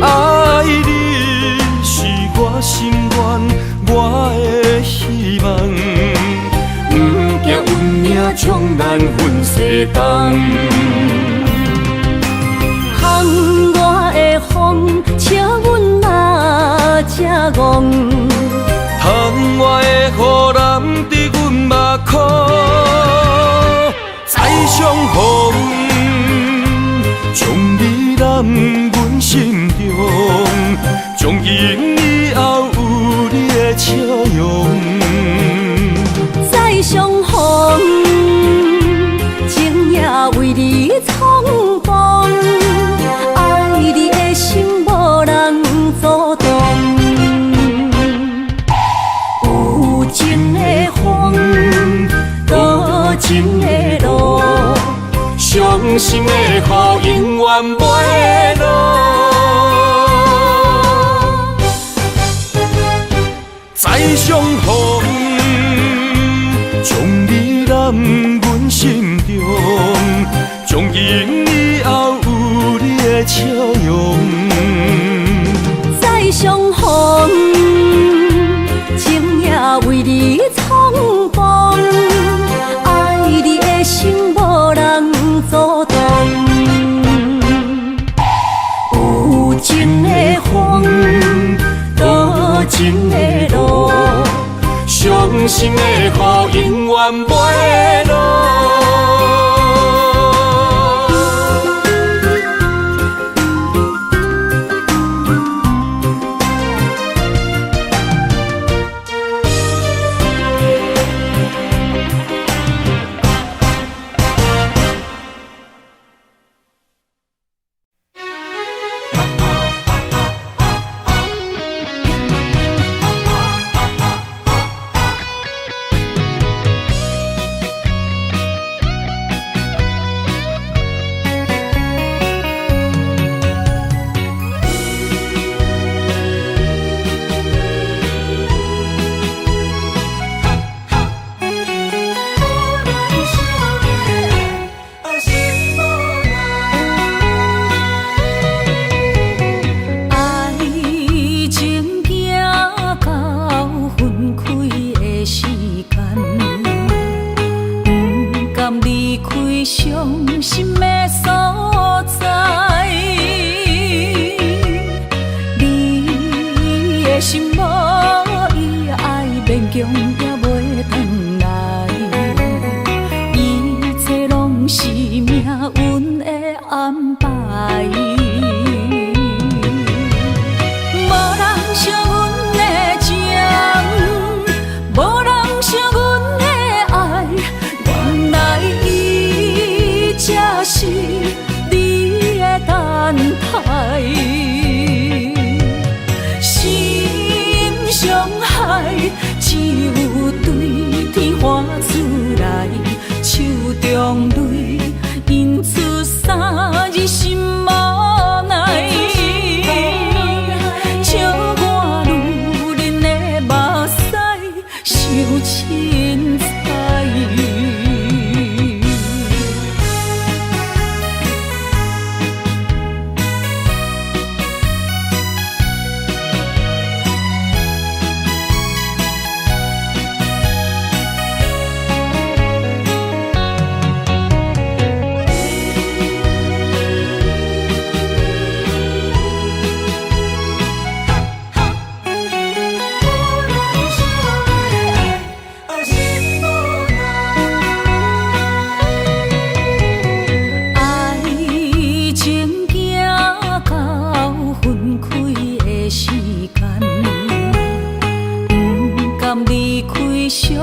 愛你是我心願，我的希望。不驚運命將咱分西東。窗外的風，笑阮若這戇。窗外的雨淋得阮目眶，再相逢，將你攬阮心中，從今以後有你的笑容。再相逢，情也為你創風，愛你的心無人阻擋。有情的風，多情的路，傷心的雨永遠袂落。再相逢，將你攬阮心中，從今以後有你的笑容。再相逢，情也為你創風，愛你的心無人阻擋。有情的風，多情的路，傷心的雨永遠袂落。愛情行到分開的時間，不甘離開傷心的所在。你的心無伊愛，勉強也袂轉來，一切攏是命運的安排。無人惜阮的情，無人惜阮的愛，原來伊才是你的等待。心傷害，只有對天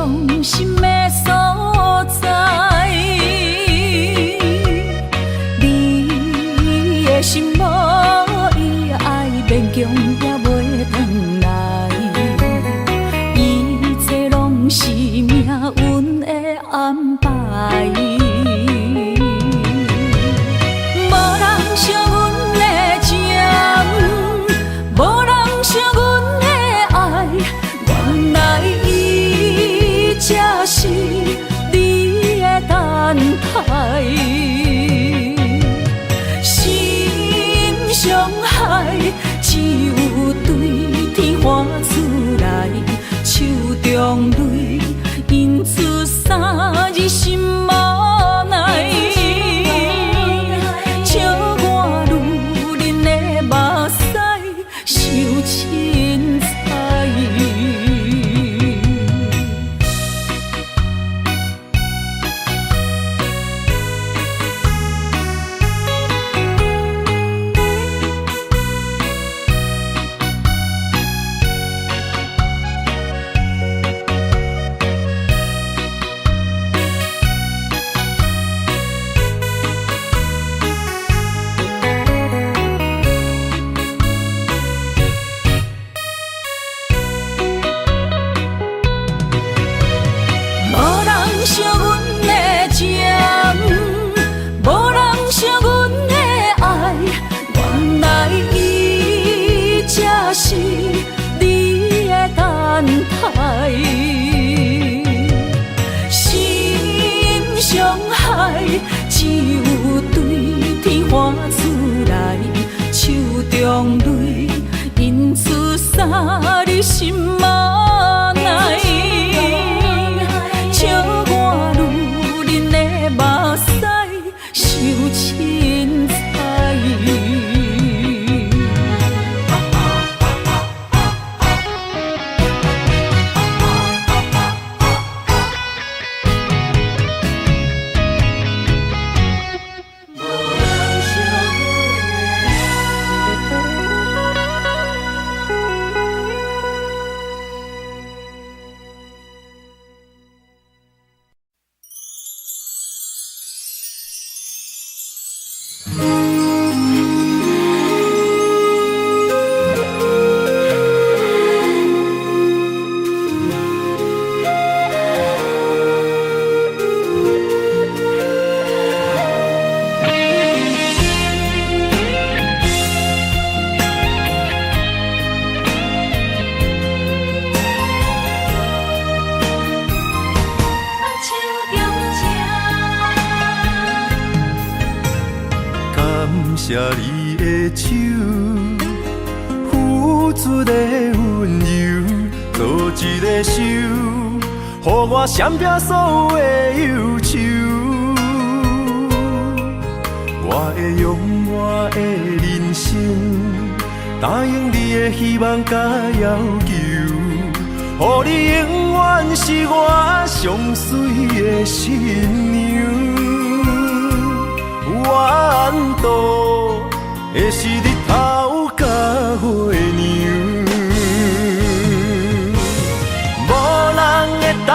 傷心的所在。你的心無伊愛，勉強也袂轉來。一切攏是命運的安排。無人惜阮的情，無人惜阮的愛，原來伊才是你的等待。心傷害，只有對天喊出來，手中淚印出三字心無奈。笑我女人的目屎受凊彩。無人惜阮的情，無人惜阮的愛，原來伊才是你的等待。心傷害，只有對天喊出來，手中淚印出三字心無奈。笑我女人的目屎受凊彩。手中情。感謝你的手，付出的溫柔，做一个手，予我閃避所有的憂愁。我會用我的人生，答應你的希望佮要求，予你永遠是我上媠的新娘。怨度的是日頭佮月娘，無人會當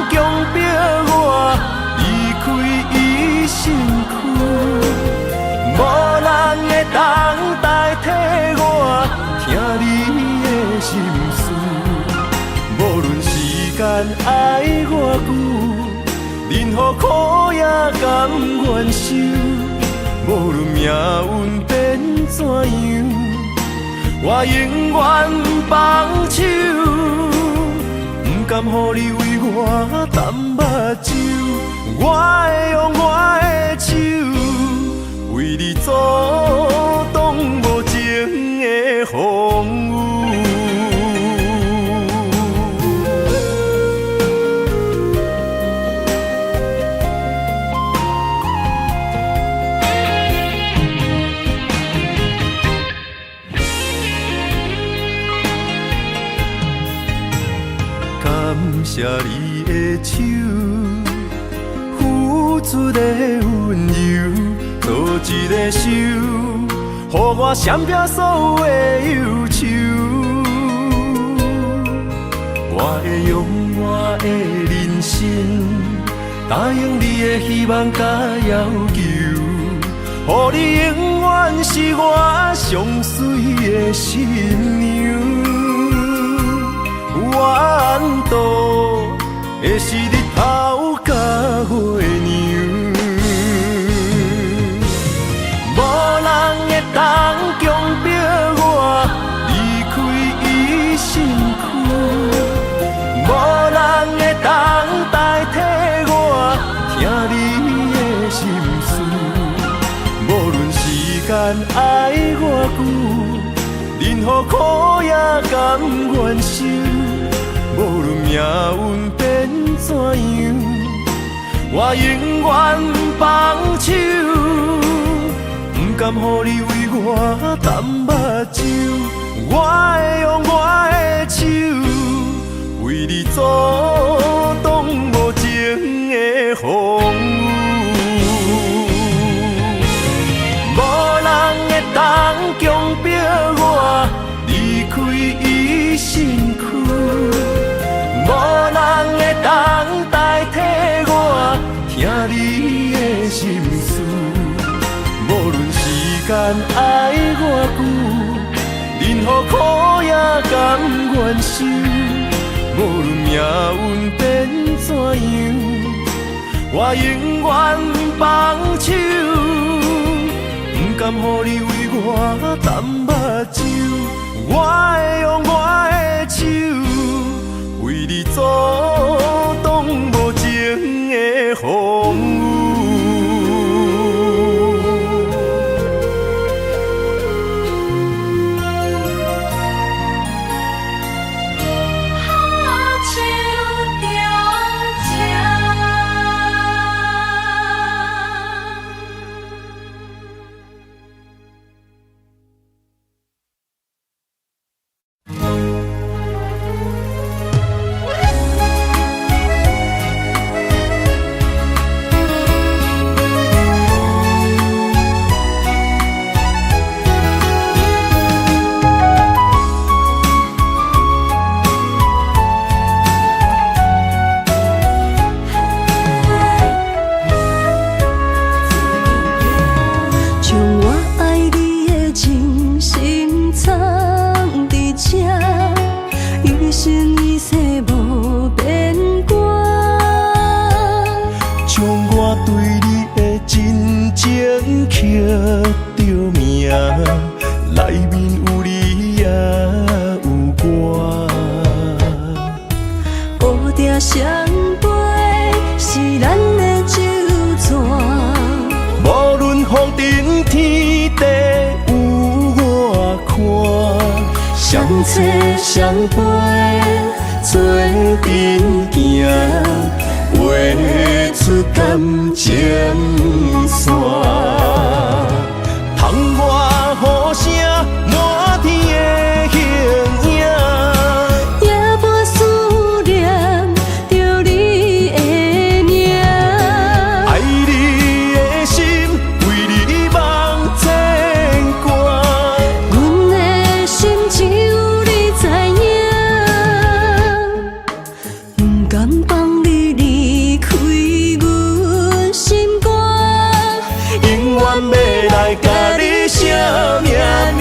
強迫我離開伊身軀，無人會當代替我聽你的心事。無論時間愛偌久，任何苦也甘願受。無論命運變怎樣，我永遠放手，不甘予你為我澹目睭。我會用我的手，為你阻擋無情的風雨。感謝你的手，付出的溫柔，做一个手，予我閃避所有的憂愁。我我會用我的人生，答應你的希望佮要求，予你永遠是我上媠的新娘。我怨妒的是日頭佮月娘，無人會當強迫我離開伊身軀，無人會當代替我聽你的心事。無論時間愛偌久，任何苦也甘願受。無論命運變怎樣，我永遠放手，毋甘予你為我澹目睭。我會用我的手，為你阻擋無情的風雨。無人會當強迫我離開伊身軀，無人會當代替我聽你的心事。無論時間愛偌久，任何苦也甘願受。無論命運變怎樣，我永遠放手，毋甘予你為我澹目睭。我會用我的手，為你阻擋無情的風雨。黑手中情。將我愛你的真心藏佇這，一生一世無變卦。將我對你的真情刻著名，內面有你也有我。烏蝶相飞是咱的酒泉，無論風塵天地有偌寬，相找相陪做陣行，畫出感情線。窗外雨聲，滿天的形影。也無思念著你的名。愛你的心，為你茫牽掛。阮的心只有你知影，不甘放你離開阮心肝。永遠欲來共你寫命名。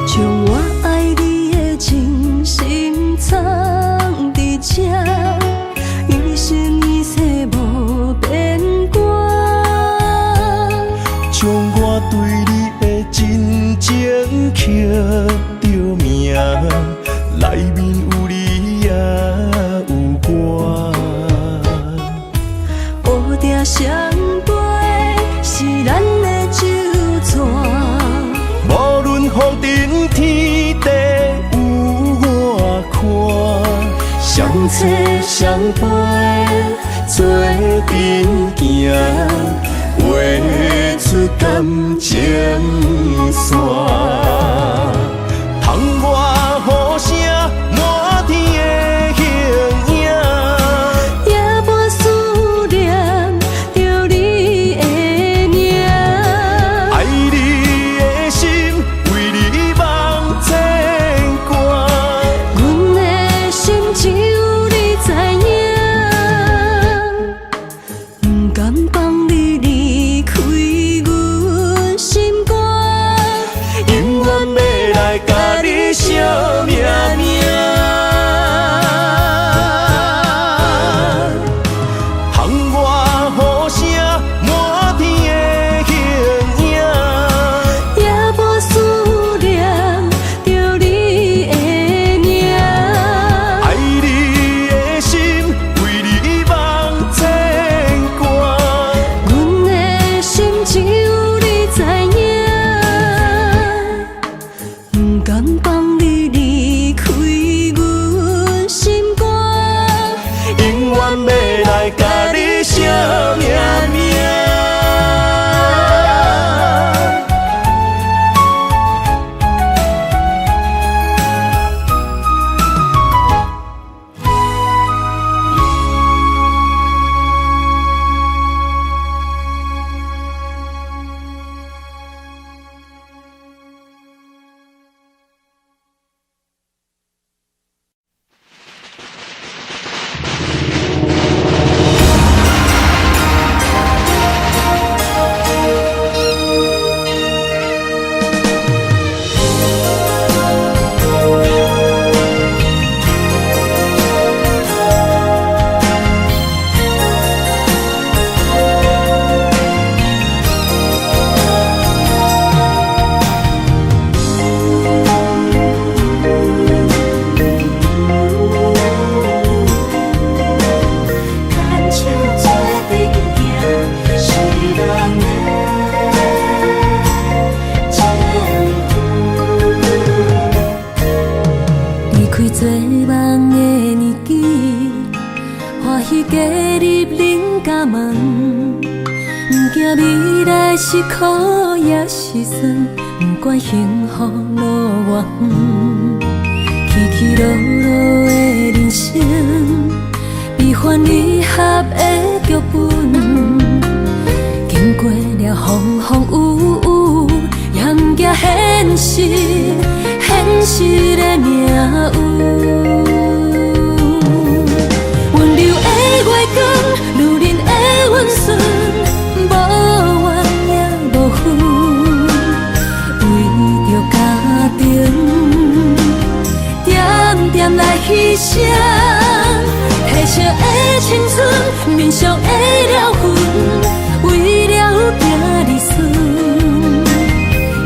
將我愛你的真心藏佇這，一生一世無變卦。將我對你的真情刻著名，內面有你也有我。烏蝶相飞是咱的酒泉，無論風塵天地有偌寬，相找相陪做陣行，畫感情線。窗外雨聲，滿天的形影。也無思念著你的名。愛你的心，為你夢牽掛。阮的心只有你知影，毋甘放你離開阮心肝。永遠欲來共你相命命。窗外雨聲，滿天的形影。也無思念著你的名。愛你的心，為你夢牽掛。阮的心只有你知影，毋甘放你離開阮心肝。永遠欲來共你相命命。牽手做陣行，是咱的情分。離開做夢的年紀，歡喜加入恁家門，毋驚未來是苦抑是酸，毋管幸福路偌遠，起起落落的人生，悲歡離合的劇本，經過了風風雨雨，也毋驚現實，現實的命運。溫柔的月光，女人的溫順，無怨也無恨，為著家庭，點點來犧牲，褪色的青春，面上的療痕，為了囝兒孫。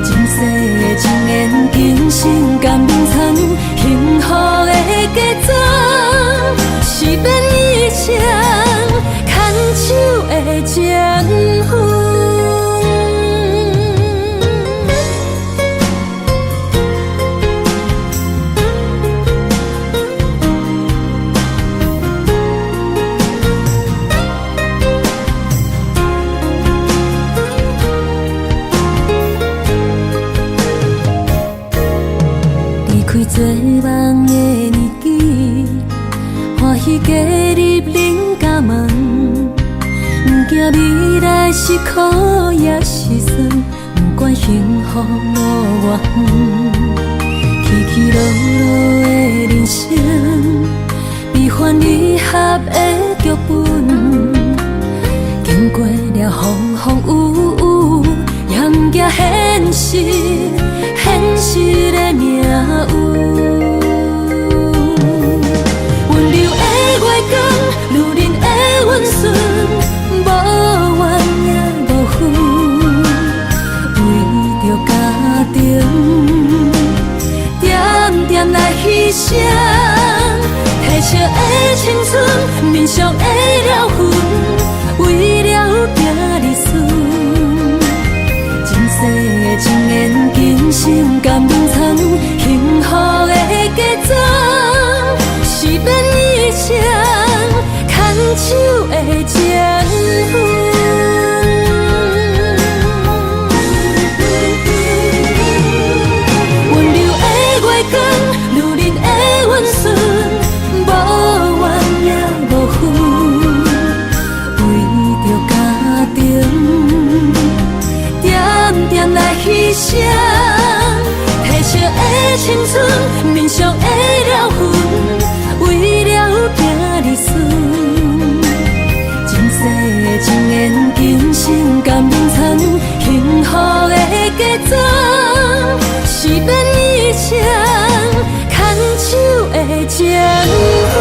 前世的情緣，今生甘眠藏，幸福的嫁妝，是免一生牽手的情分。離開做夢的年紀，歡喜加入恁家門，毋驚未來是苦抑是酸，毋管幸福路偌遠，起起落落的人生，悲歡離合的劇本，經過了風風雨雨，也毋驚現實，現實的命運。溫柔的月光，女人的溫順，無怨也無恨，為著家庭，點點來犧牲，褪色的青春，面上的療痕，為了囝兒孫。前世的情緣，今生甘眠藏，幸福的嫁妝，是免一生牽手的情分。青春，民俗的療痕，為了行兒孫。前世的情緣，今生甘眠藏，幸福的嫁妝，是免一場牽手的情分。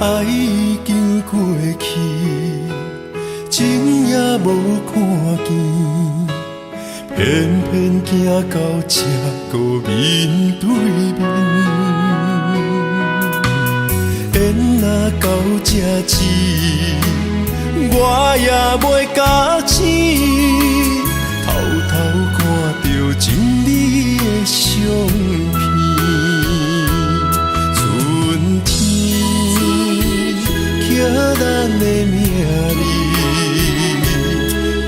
愛已經過去，情也無看見，偏偏行到這閣面對面。緣若到這止，我也袂覺醒，偷偷看著真美的相片。春天刻咱的名字，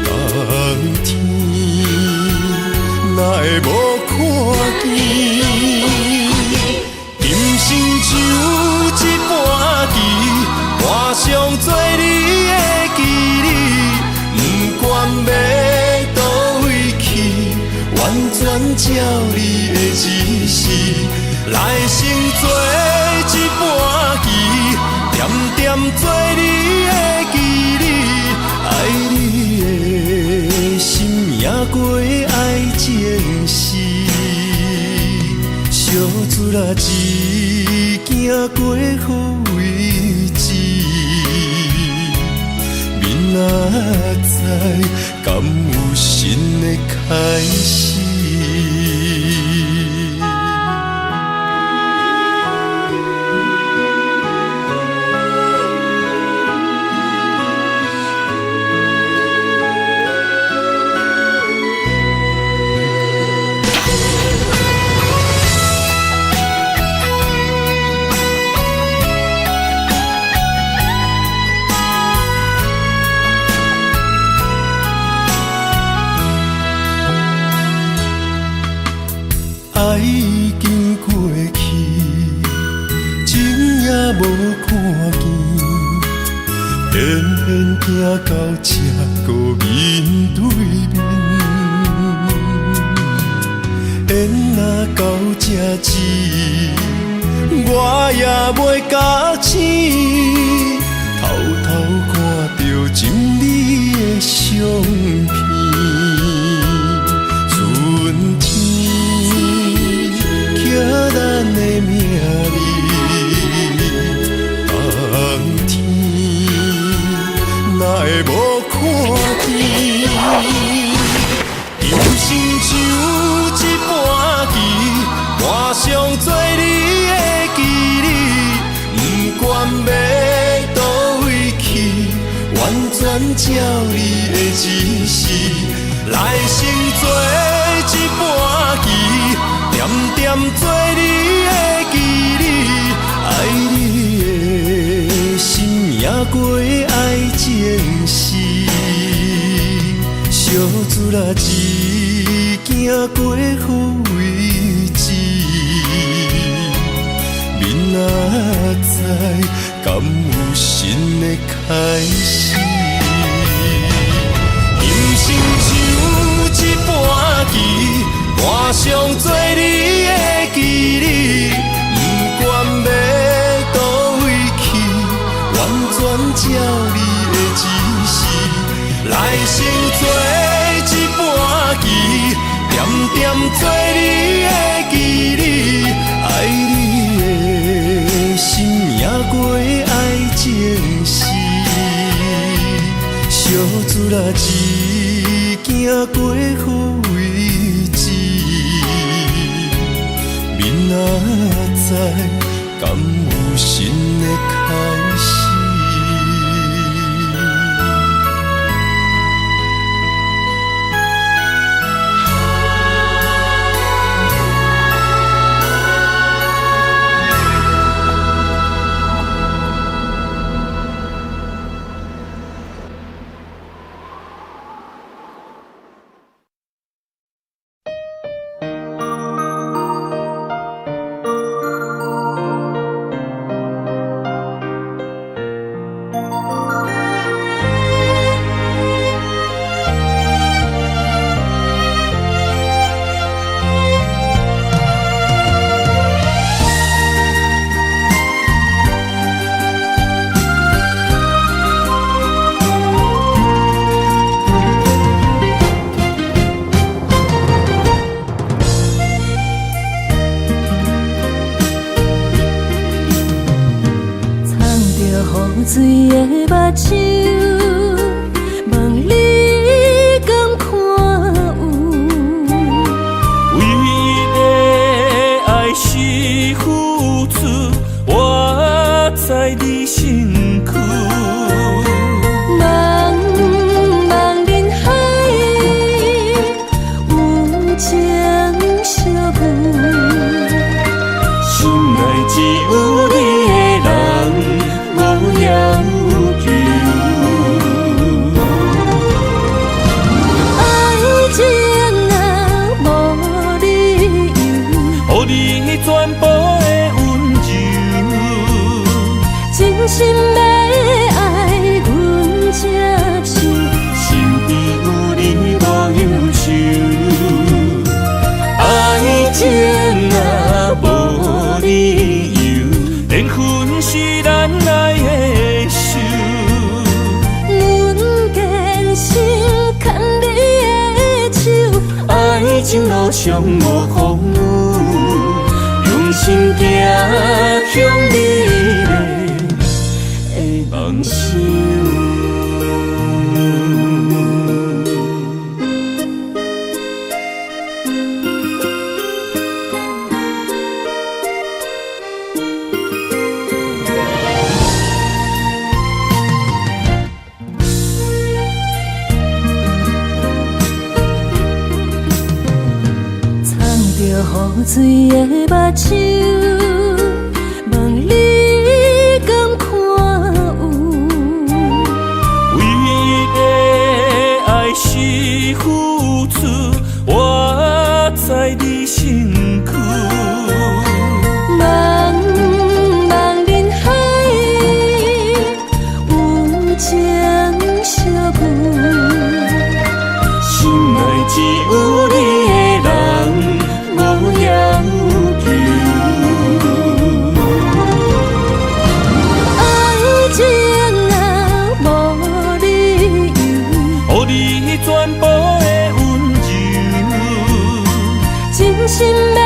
冬天哪會無看見？今生像一盤棋，盤上做你的棋子，不管欲佗位去，完全照你的指示，來生做一盤棋，点点做你的棋子，愛你的心赢過愛情時，相撮仔一行過好位置，明仔載敢有新的開始？愛已經過去，情也無看見，偏偏行到這閣面對面。緣若到這止，我也袂覺醒，偷偷看著真美的相片。春天刻咱的名字，冬天哪會無看見？今生像一盤棋，盤上做你的棋子，不管欲佗位去，完全照你的指示，來生做一盤棋，点点做你的棋子，愛你的心赢過愛情時，相撮仔一行過好位置，明仔載敢有新的開始？今生像一盤棋，盤上做你的棋子，不管欲佗位去，完全照你的指示，來生做一盤棋，点点做你的棋子，愛你的心赢過愛情時，出来只惊过予位置，明仔载敢有新的开始？水的目睭，问你敢看有？唯一的爱是付出，我在你身躯。茫茫人海，有情相遇，心内只有你的人，无要求。爱情啊，无理由，予你全部的温柔，真心欲爱，阮才想。身边有你无忧愁。爱情啊，无理由，缘分是咱爱的仇。阮坚心牵你的手，爱情路上无风雨，用心行向你的梦想。藏著雨水的目睭，问你敢看有？唯一的爱是付出，我在你身躯。茫茫人海，有情相遇，心内只有你的人，无要求。爱情啊，无理由，予你全部的温柔，真心欲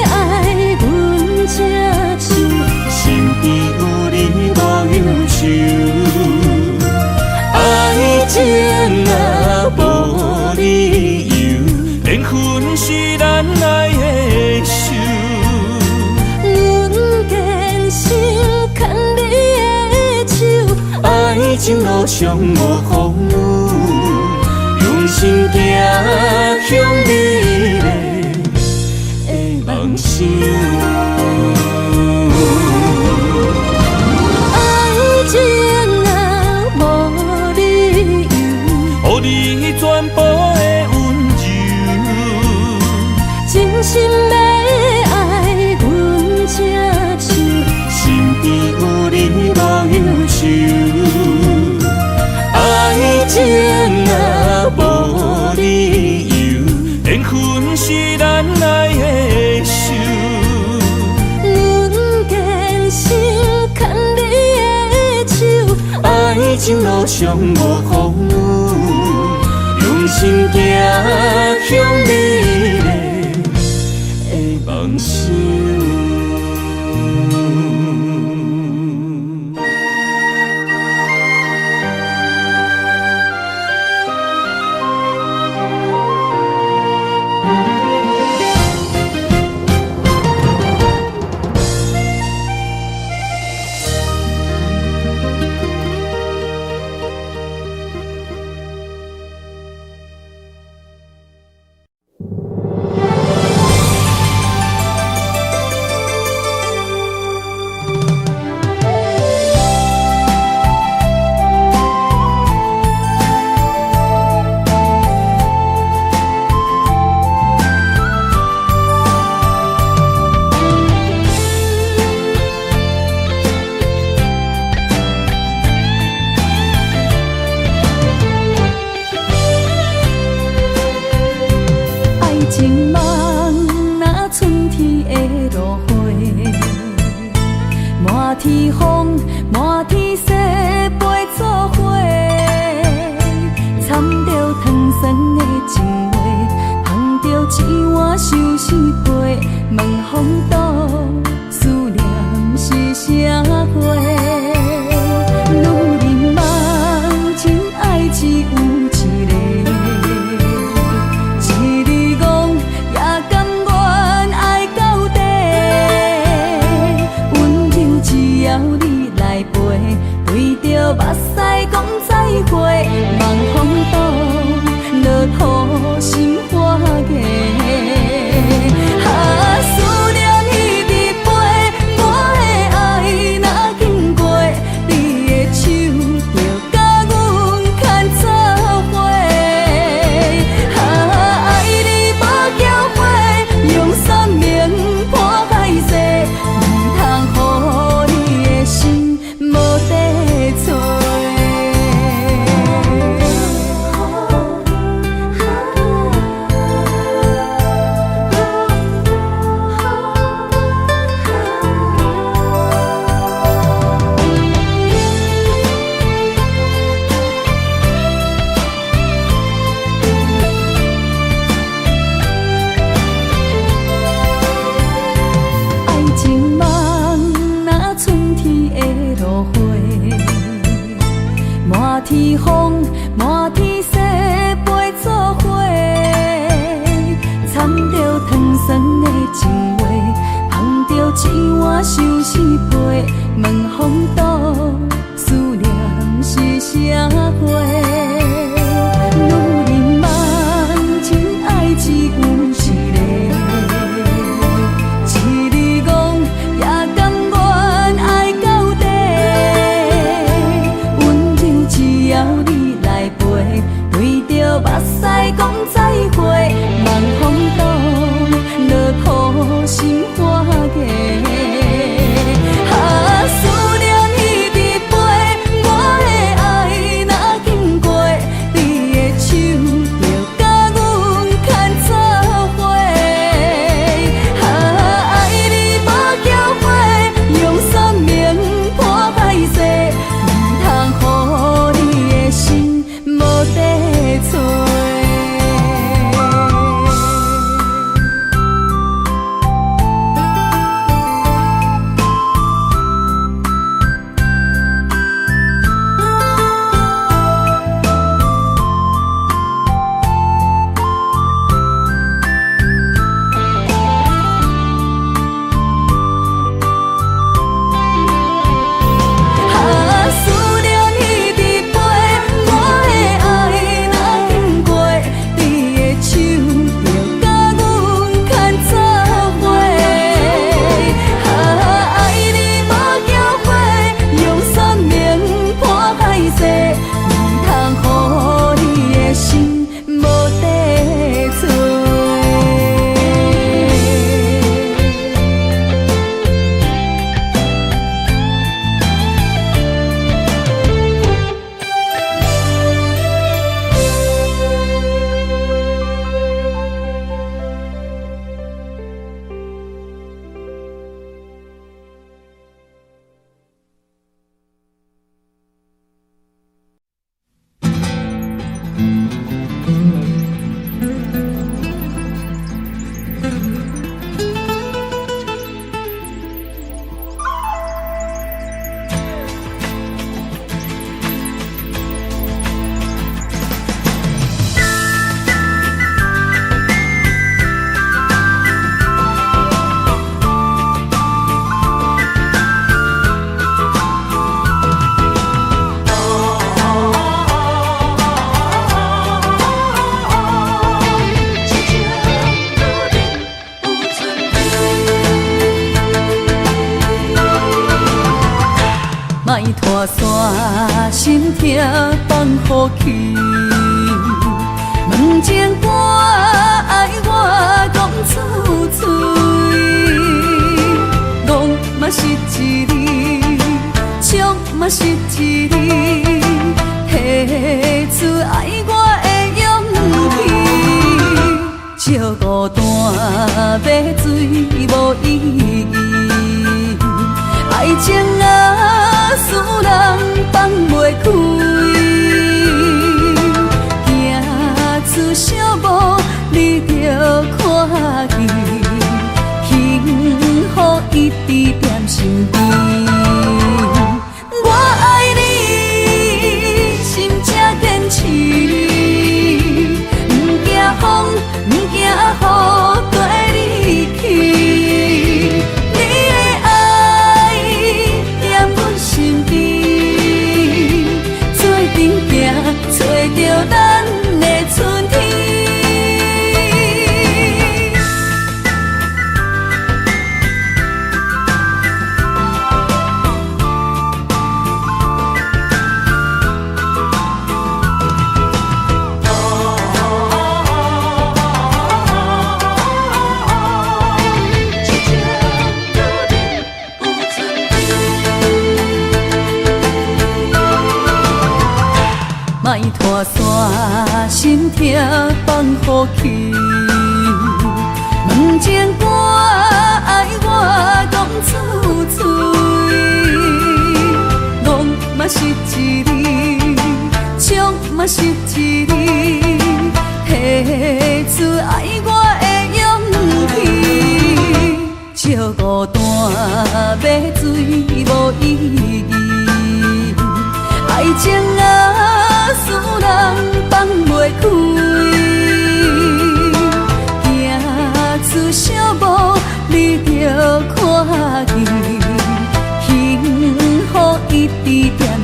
爱，阮才想。身边有你无忧愁。爱情啊，无理由，缘分是咱爱的仇。阮坚心牵你的手，爱情路上无风雨，用心行向你的梦想。爱情啊，无理由，予你全部的温柔，真心欲爱，阮才想。身边有你无忧愁。爱情啊，无理由，缘分是咱爱的仇。阮坚心牵你的手，爱情路上无风雨，用心行向你的梦想。滿天風，滿天雪飛做伙，摻著糖酸的情話，捧著一碗相思杯，問風度思念是啥貨？女人萬情愛只有一个，一日戇也甘願愛到底，溫柔只要你來陪，對著目屎講再會，望風度落土心肝家。啊，思念一直飛，我的愛若經過，你的手就共阮牽做伙。啊，愛你無後悔，用生命破歹勢，毋通予你的心無地揣。啊，思念一直飛，我的愛若經過，你的手就共阮牽做伙。啊，愛你無後悔，用生命破歹勢，毋通予你的心無地揣。痴情女人有春天。莫拖线，心痛放予去。问情歌愛我講出嘴，戇嘛是一字，笑嘛是一字，提出愛我的勇氣。借孤單買醉無意義，愛情啊，使人放袂開，行出小步你就看見，幸福一直踮身邊。我愛你，心才堅持，毋驚風，毋驚雨，綴你去。你的愛踮阮身邊，做陣行，揣著咱的春天。痴情女人有春天。莫拖线，心痛放予去。问情歌愛我講出嘴，戇嘛是一字，笑嘛是一字，提出愛我的勇氣。借孤單買醉無意義，愛情啊，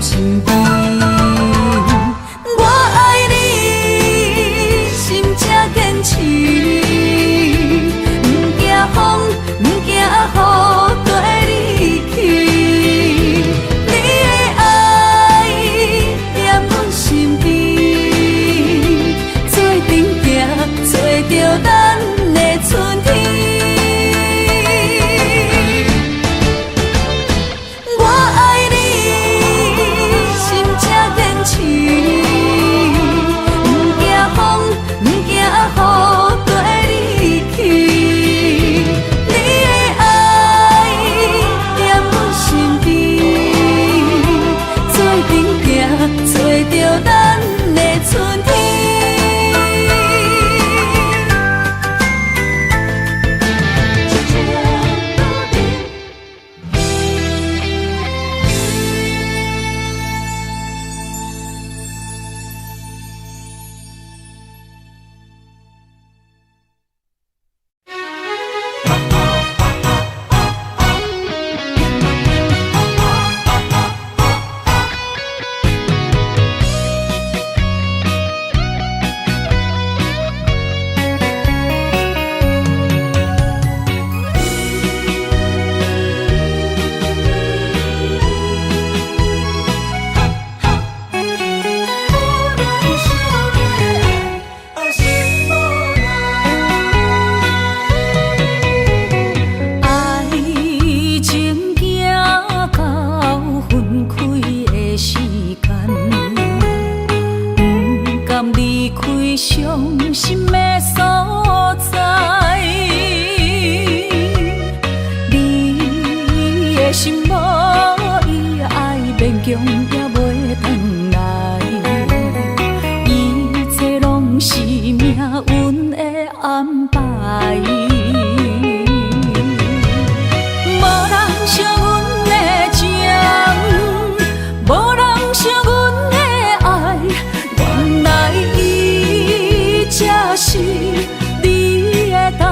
身邊。我愛你，心才堅持，毋驚風，毋驚雨，綴你去。你的愛踮阮身邊，做陣行，做著咱的春天。我愛你，心才堅持，毋驚風，毋驚雨，綴你去。你的愛踮阮身邊，做陣行，做著咱的春天。愛情行到分開的時間，毋甘離開傷心的所在。你的心無伊愛，勉強也袂轉來。一切攏是命運的安排。無人惜阮的情，無人惜阮的愛，原來伊才是你的等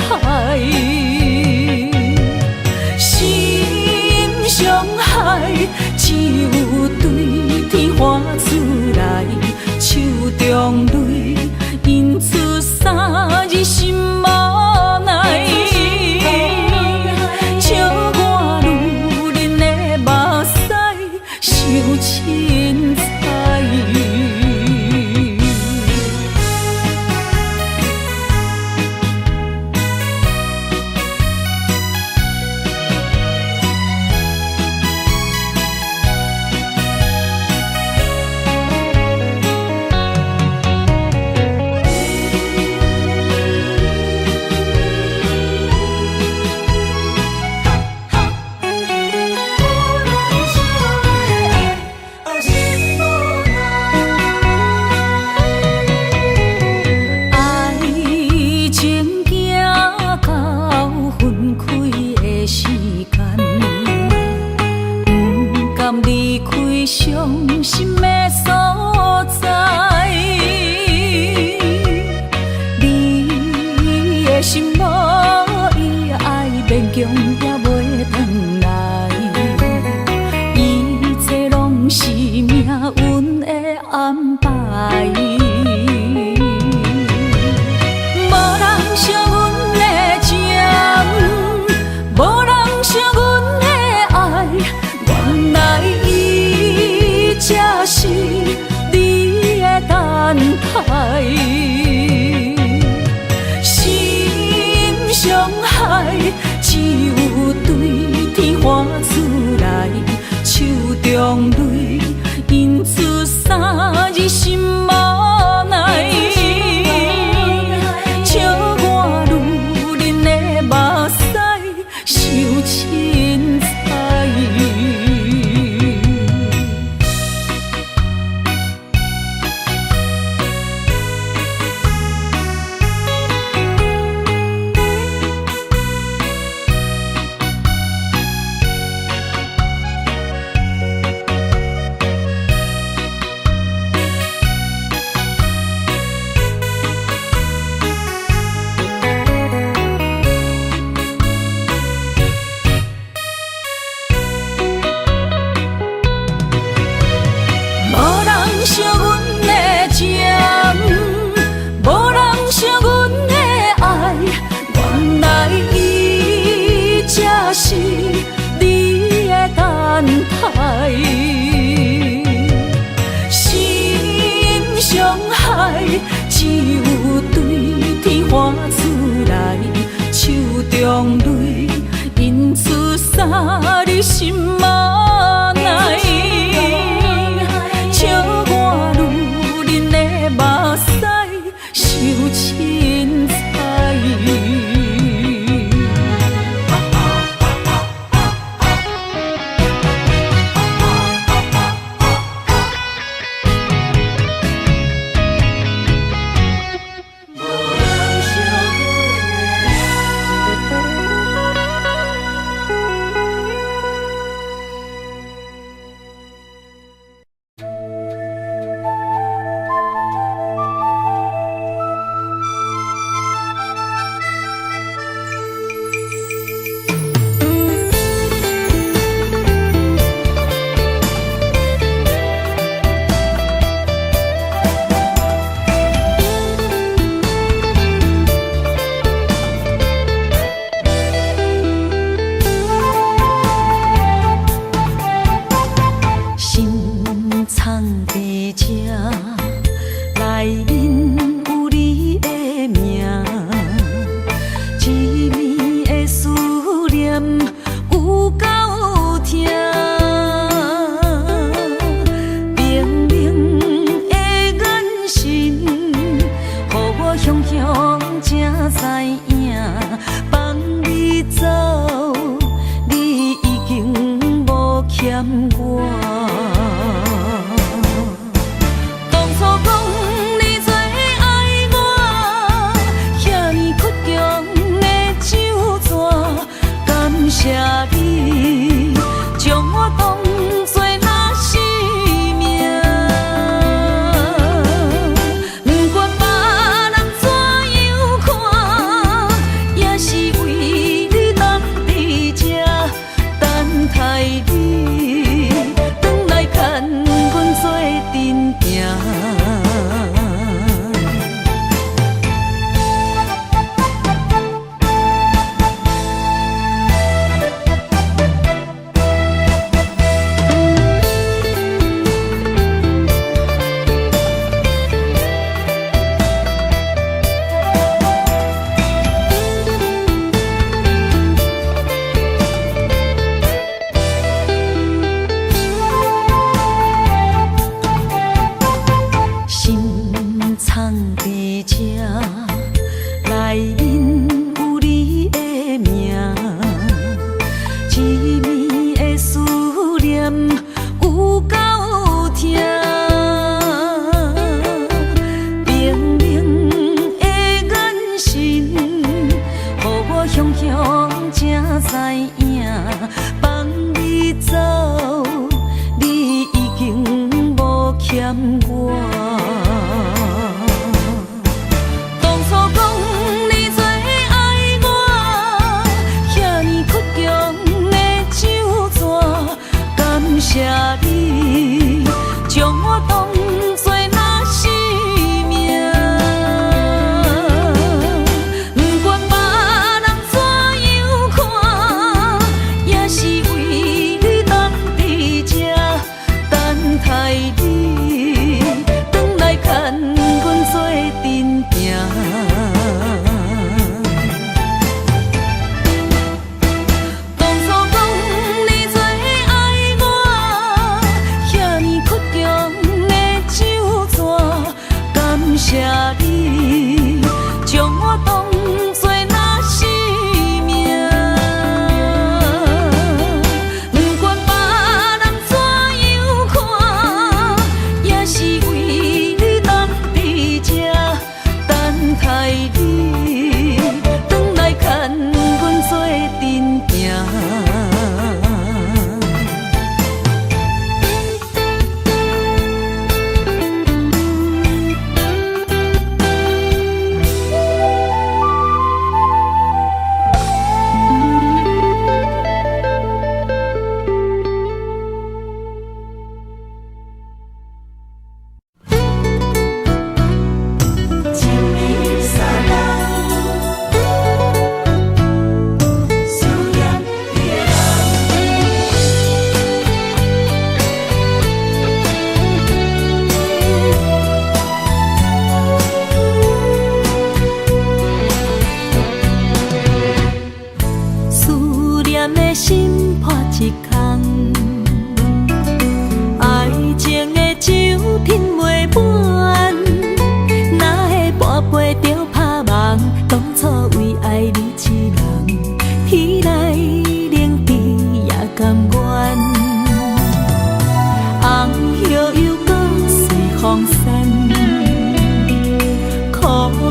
待。心傷海，只有對天喊出來，手中淚印出三字心無奈。笑我女人的目屎傷凊彩。愛情行到分開的時間，毋甘離開傷心的所在。你的心無伊愛，勉強也袂轉來。一切攏是命運的安排。無人惜阮的情，無人惜阮的愛，原來伊才是你的等待。心傷海，只有對天喊出來，手中淚印出三字心無奈。笑我女人的目屎傷凊彩。只有對天喊出來，手中淚印出三你心內。笑我女人的目屎傷凊彩。心藏佇這，內面有你的名，一暝的思念有夠疼，冰冷的眼神，予我雄雄才知影，放你走，你已經無欠我。當初講你最愛我，遐爾倔強的酒紙，感謝你將我當作若是命。不管別人怎樣看，也是為你等佇這，等待你轉來牽阮做陣行。心藏佇這，內面有你的名，一暝的思念有夠疼，冰冷的眼神，予我雄雄才知影，放你走，你已經無欠我。當初講你最愛我，遐爾倔強的酒紙，感謝你將我當作若是命。不管別人怎樣看，也是為你等佇這，等待你轉來牽阮做陣行。當初講你最愛我，遐爾倔強的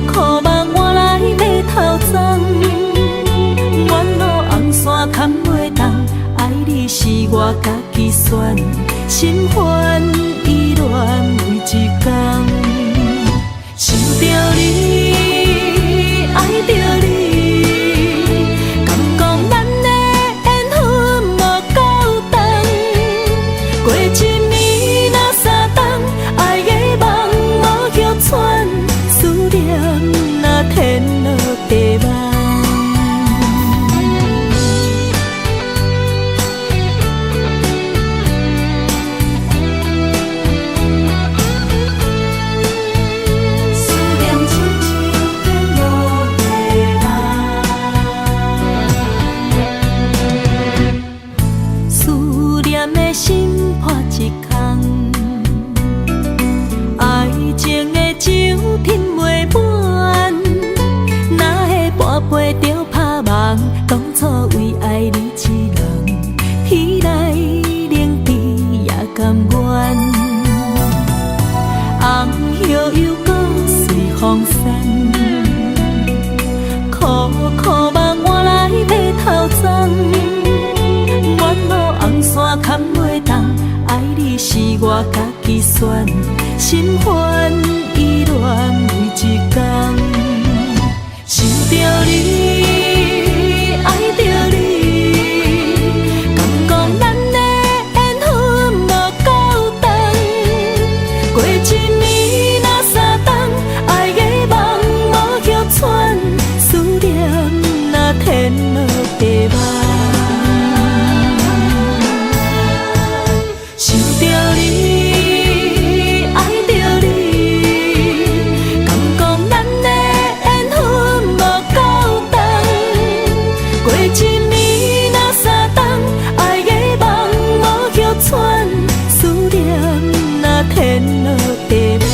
苦梦换來白頭鬃。沿路紅線牽袂動，愛你是我家己選，心煩意亂每一工。想著你，愛著你，感覺咱的緣分無夠長。過一暝若三冬，愛的夢無歇喘，思念若天落地網。思念親像天落地網。思念的心破一空，愛情的酒品袂滿，哪會半杯就拍夢？當初為愛你一人，天來冷甜也甘願。紅葉又閣隨風散，苦苦夢換來白頭鬃。沿路紅線牽袂動，愛你是我家己選，心煩意亂每一工。想著你，愛著你，感覺咱的緣分無夠長。過一暝若三冬，愛的夢無歇喘，思念若天落地網。想著你，愛著你，感覺咱的緣分無夠長。過一暝若三冬，愛的夢無歇喘，思念若天落地網。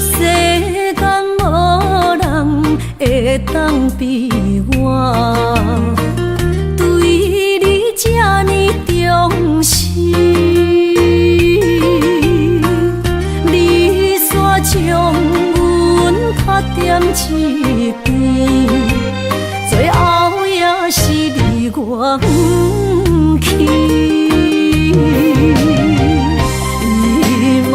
世間無人會當比我，對你這呢重視。你煞將阮拍踮一邊，最後也是離我遠去。今更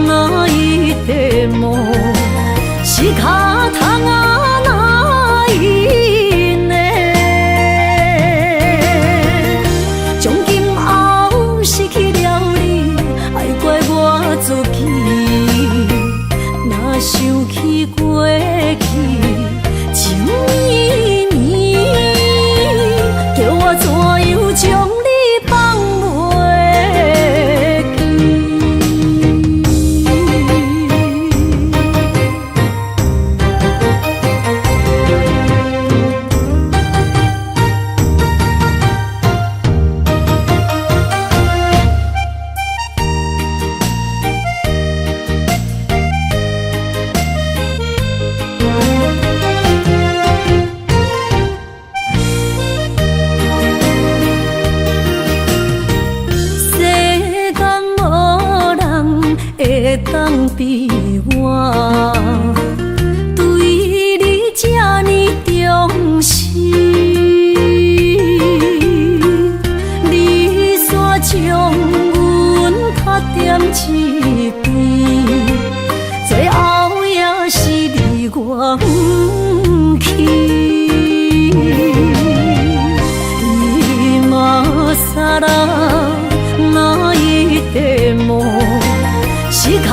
泣いても仕方がないね。從今後失去了你，愛怪我自己。若想起過去，情綿綿，叫我怎樣將你放袂記？世間無人會當比我，對你這呢重視。你煞將阮拍踮一邊，最後也是離我遠去。今更泣いても仕方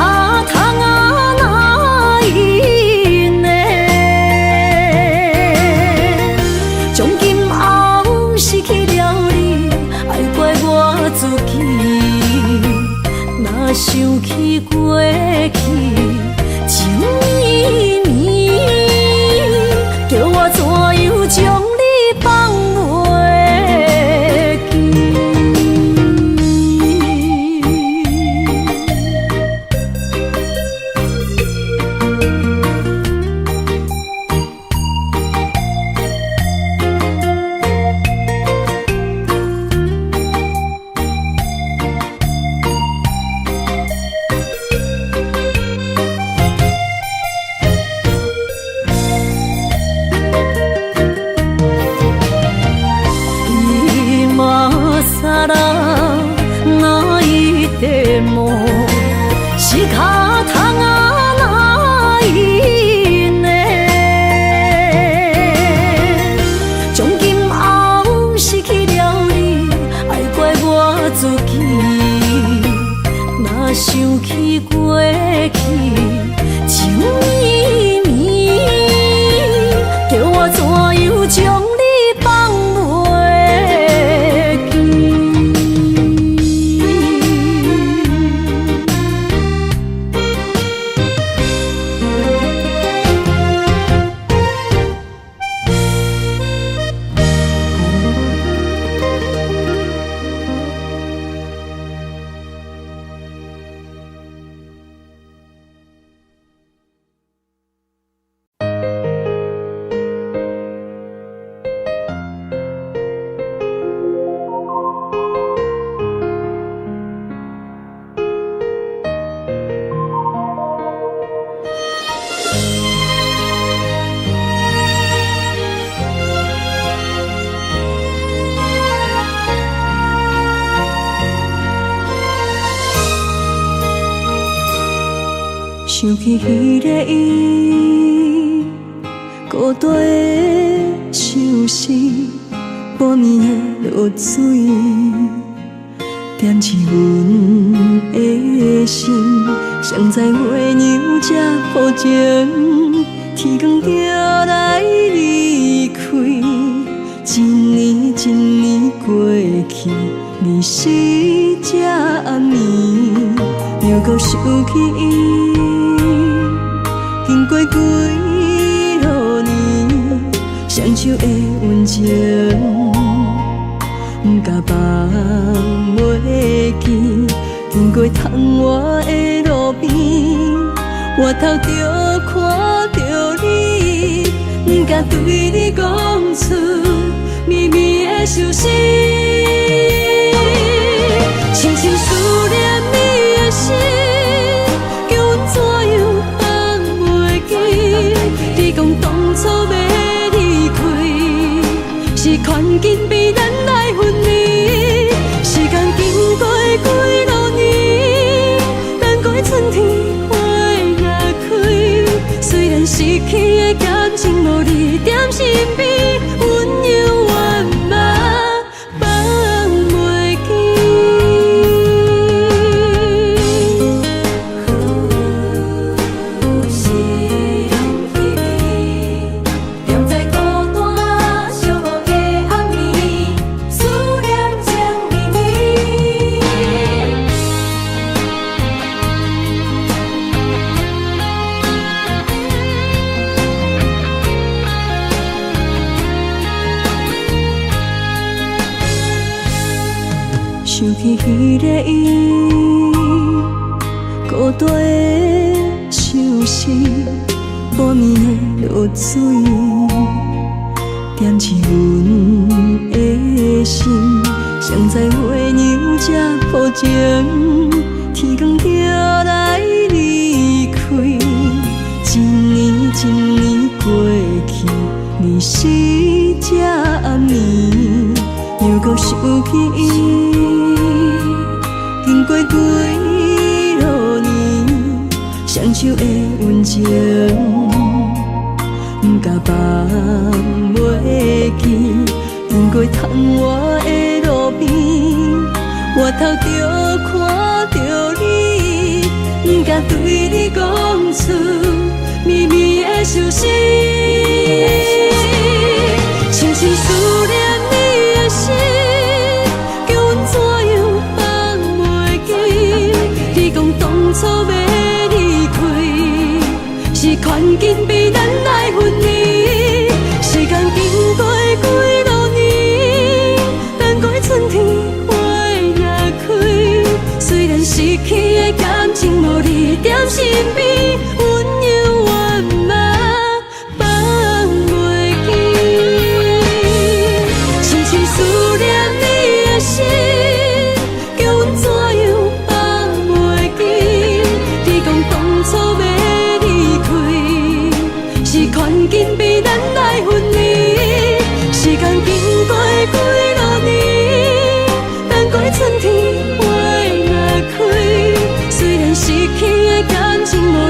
想起彼个伊，孤單的相思，半暝的露水，點醒阮的心。誰知月娘這薄情，天光就來離開，一年一年過去，二時這暗暝，又閣想起伊，經過幾落年，雙手的溫情，毋敢放袂記。經過窗外的路邊，回頭就看著你，毋敢對你講出绵綿的相思。深深思念你的心，叫阮怎樣放袂記？你講當初欲離開，是環境逼咱來分離。時間經過幾落年，等過春天花若開，雖然失去的感情無你踮身邊，阮猶原嘛放袂記。心稀微，踮在孤單寂寞的暗暝，思念情綿綿。想起彼个伊，孤單的相思，半暝的露水，點醒阮的心。誰知月娘這薄情，天光就來離開，一年一年過去，二時這暗暝，又閣想起伊，經過幾落年，雙手的溫情，毋敢放袂記。經過窗外的路邊，回頭就看著你，毋敢對你講出綿綿的相思。深深思念你的心，叫阮怎樣放袂記？你講當初欲離開，是環境逼咱來分離。時間經過幾落年，等過春天花若開，雖然失去的感情無你踮身邊，阮猶原嘛放袂記。深深思念你的心，叫阮怎樣放袂記？你講當初欲離開，是環境逼咱來分離。時間經過幾落年，等過春天花若開，雖然失去的感情無你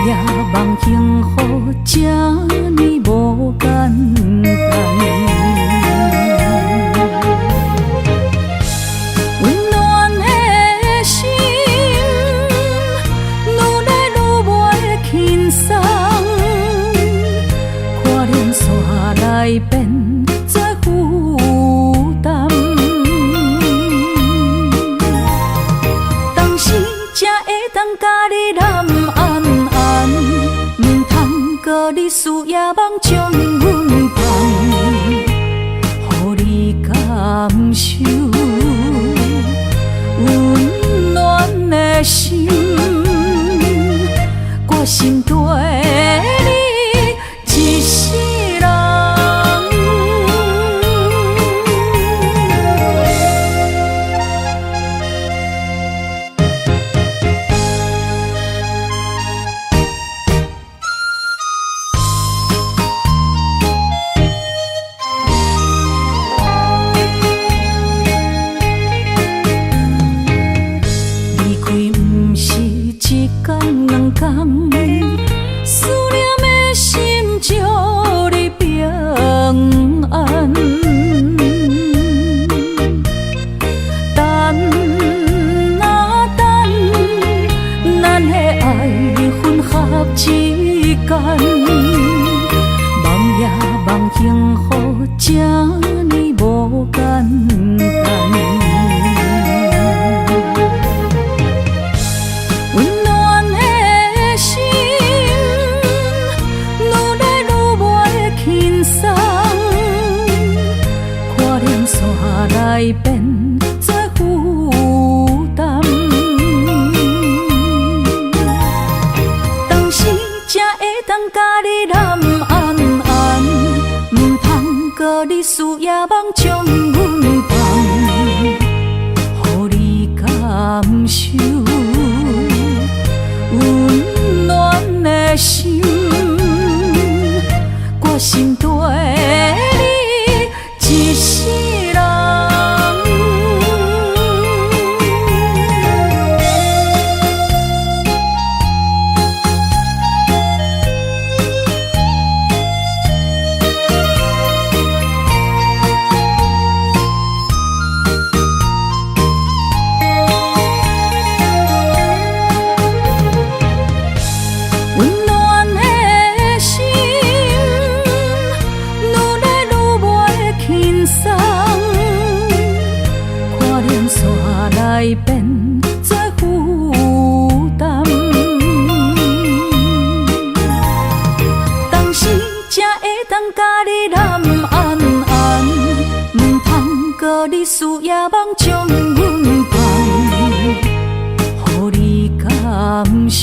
夜夢幸福這呢無簡單。溫暖的心，愈來愈袂輕鬆，看連線來變做負擔。當時才會當共你攬安安，毋通閣你思夜夢將阮放，予你感受溫暖的心，我心對你一世人。離開毋是一工兩工，思念的心祝你平安。等啊等，咱的愛分合之間，夢夜夢幸福這呢無簡單。溫暖的心，愈來愈袂輕鬆，看連線來變做負擔。當時才會當共你攬安安，毋通閣你思夜夢將阮放，予你感受溫暖的心，我心對你一世人。溫暖的心，愈來愈袂輕鬆，看連線來變做負擔。當時才會當共你攬安安，毋通閣你思夜夢將阮放，予你感受。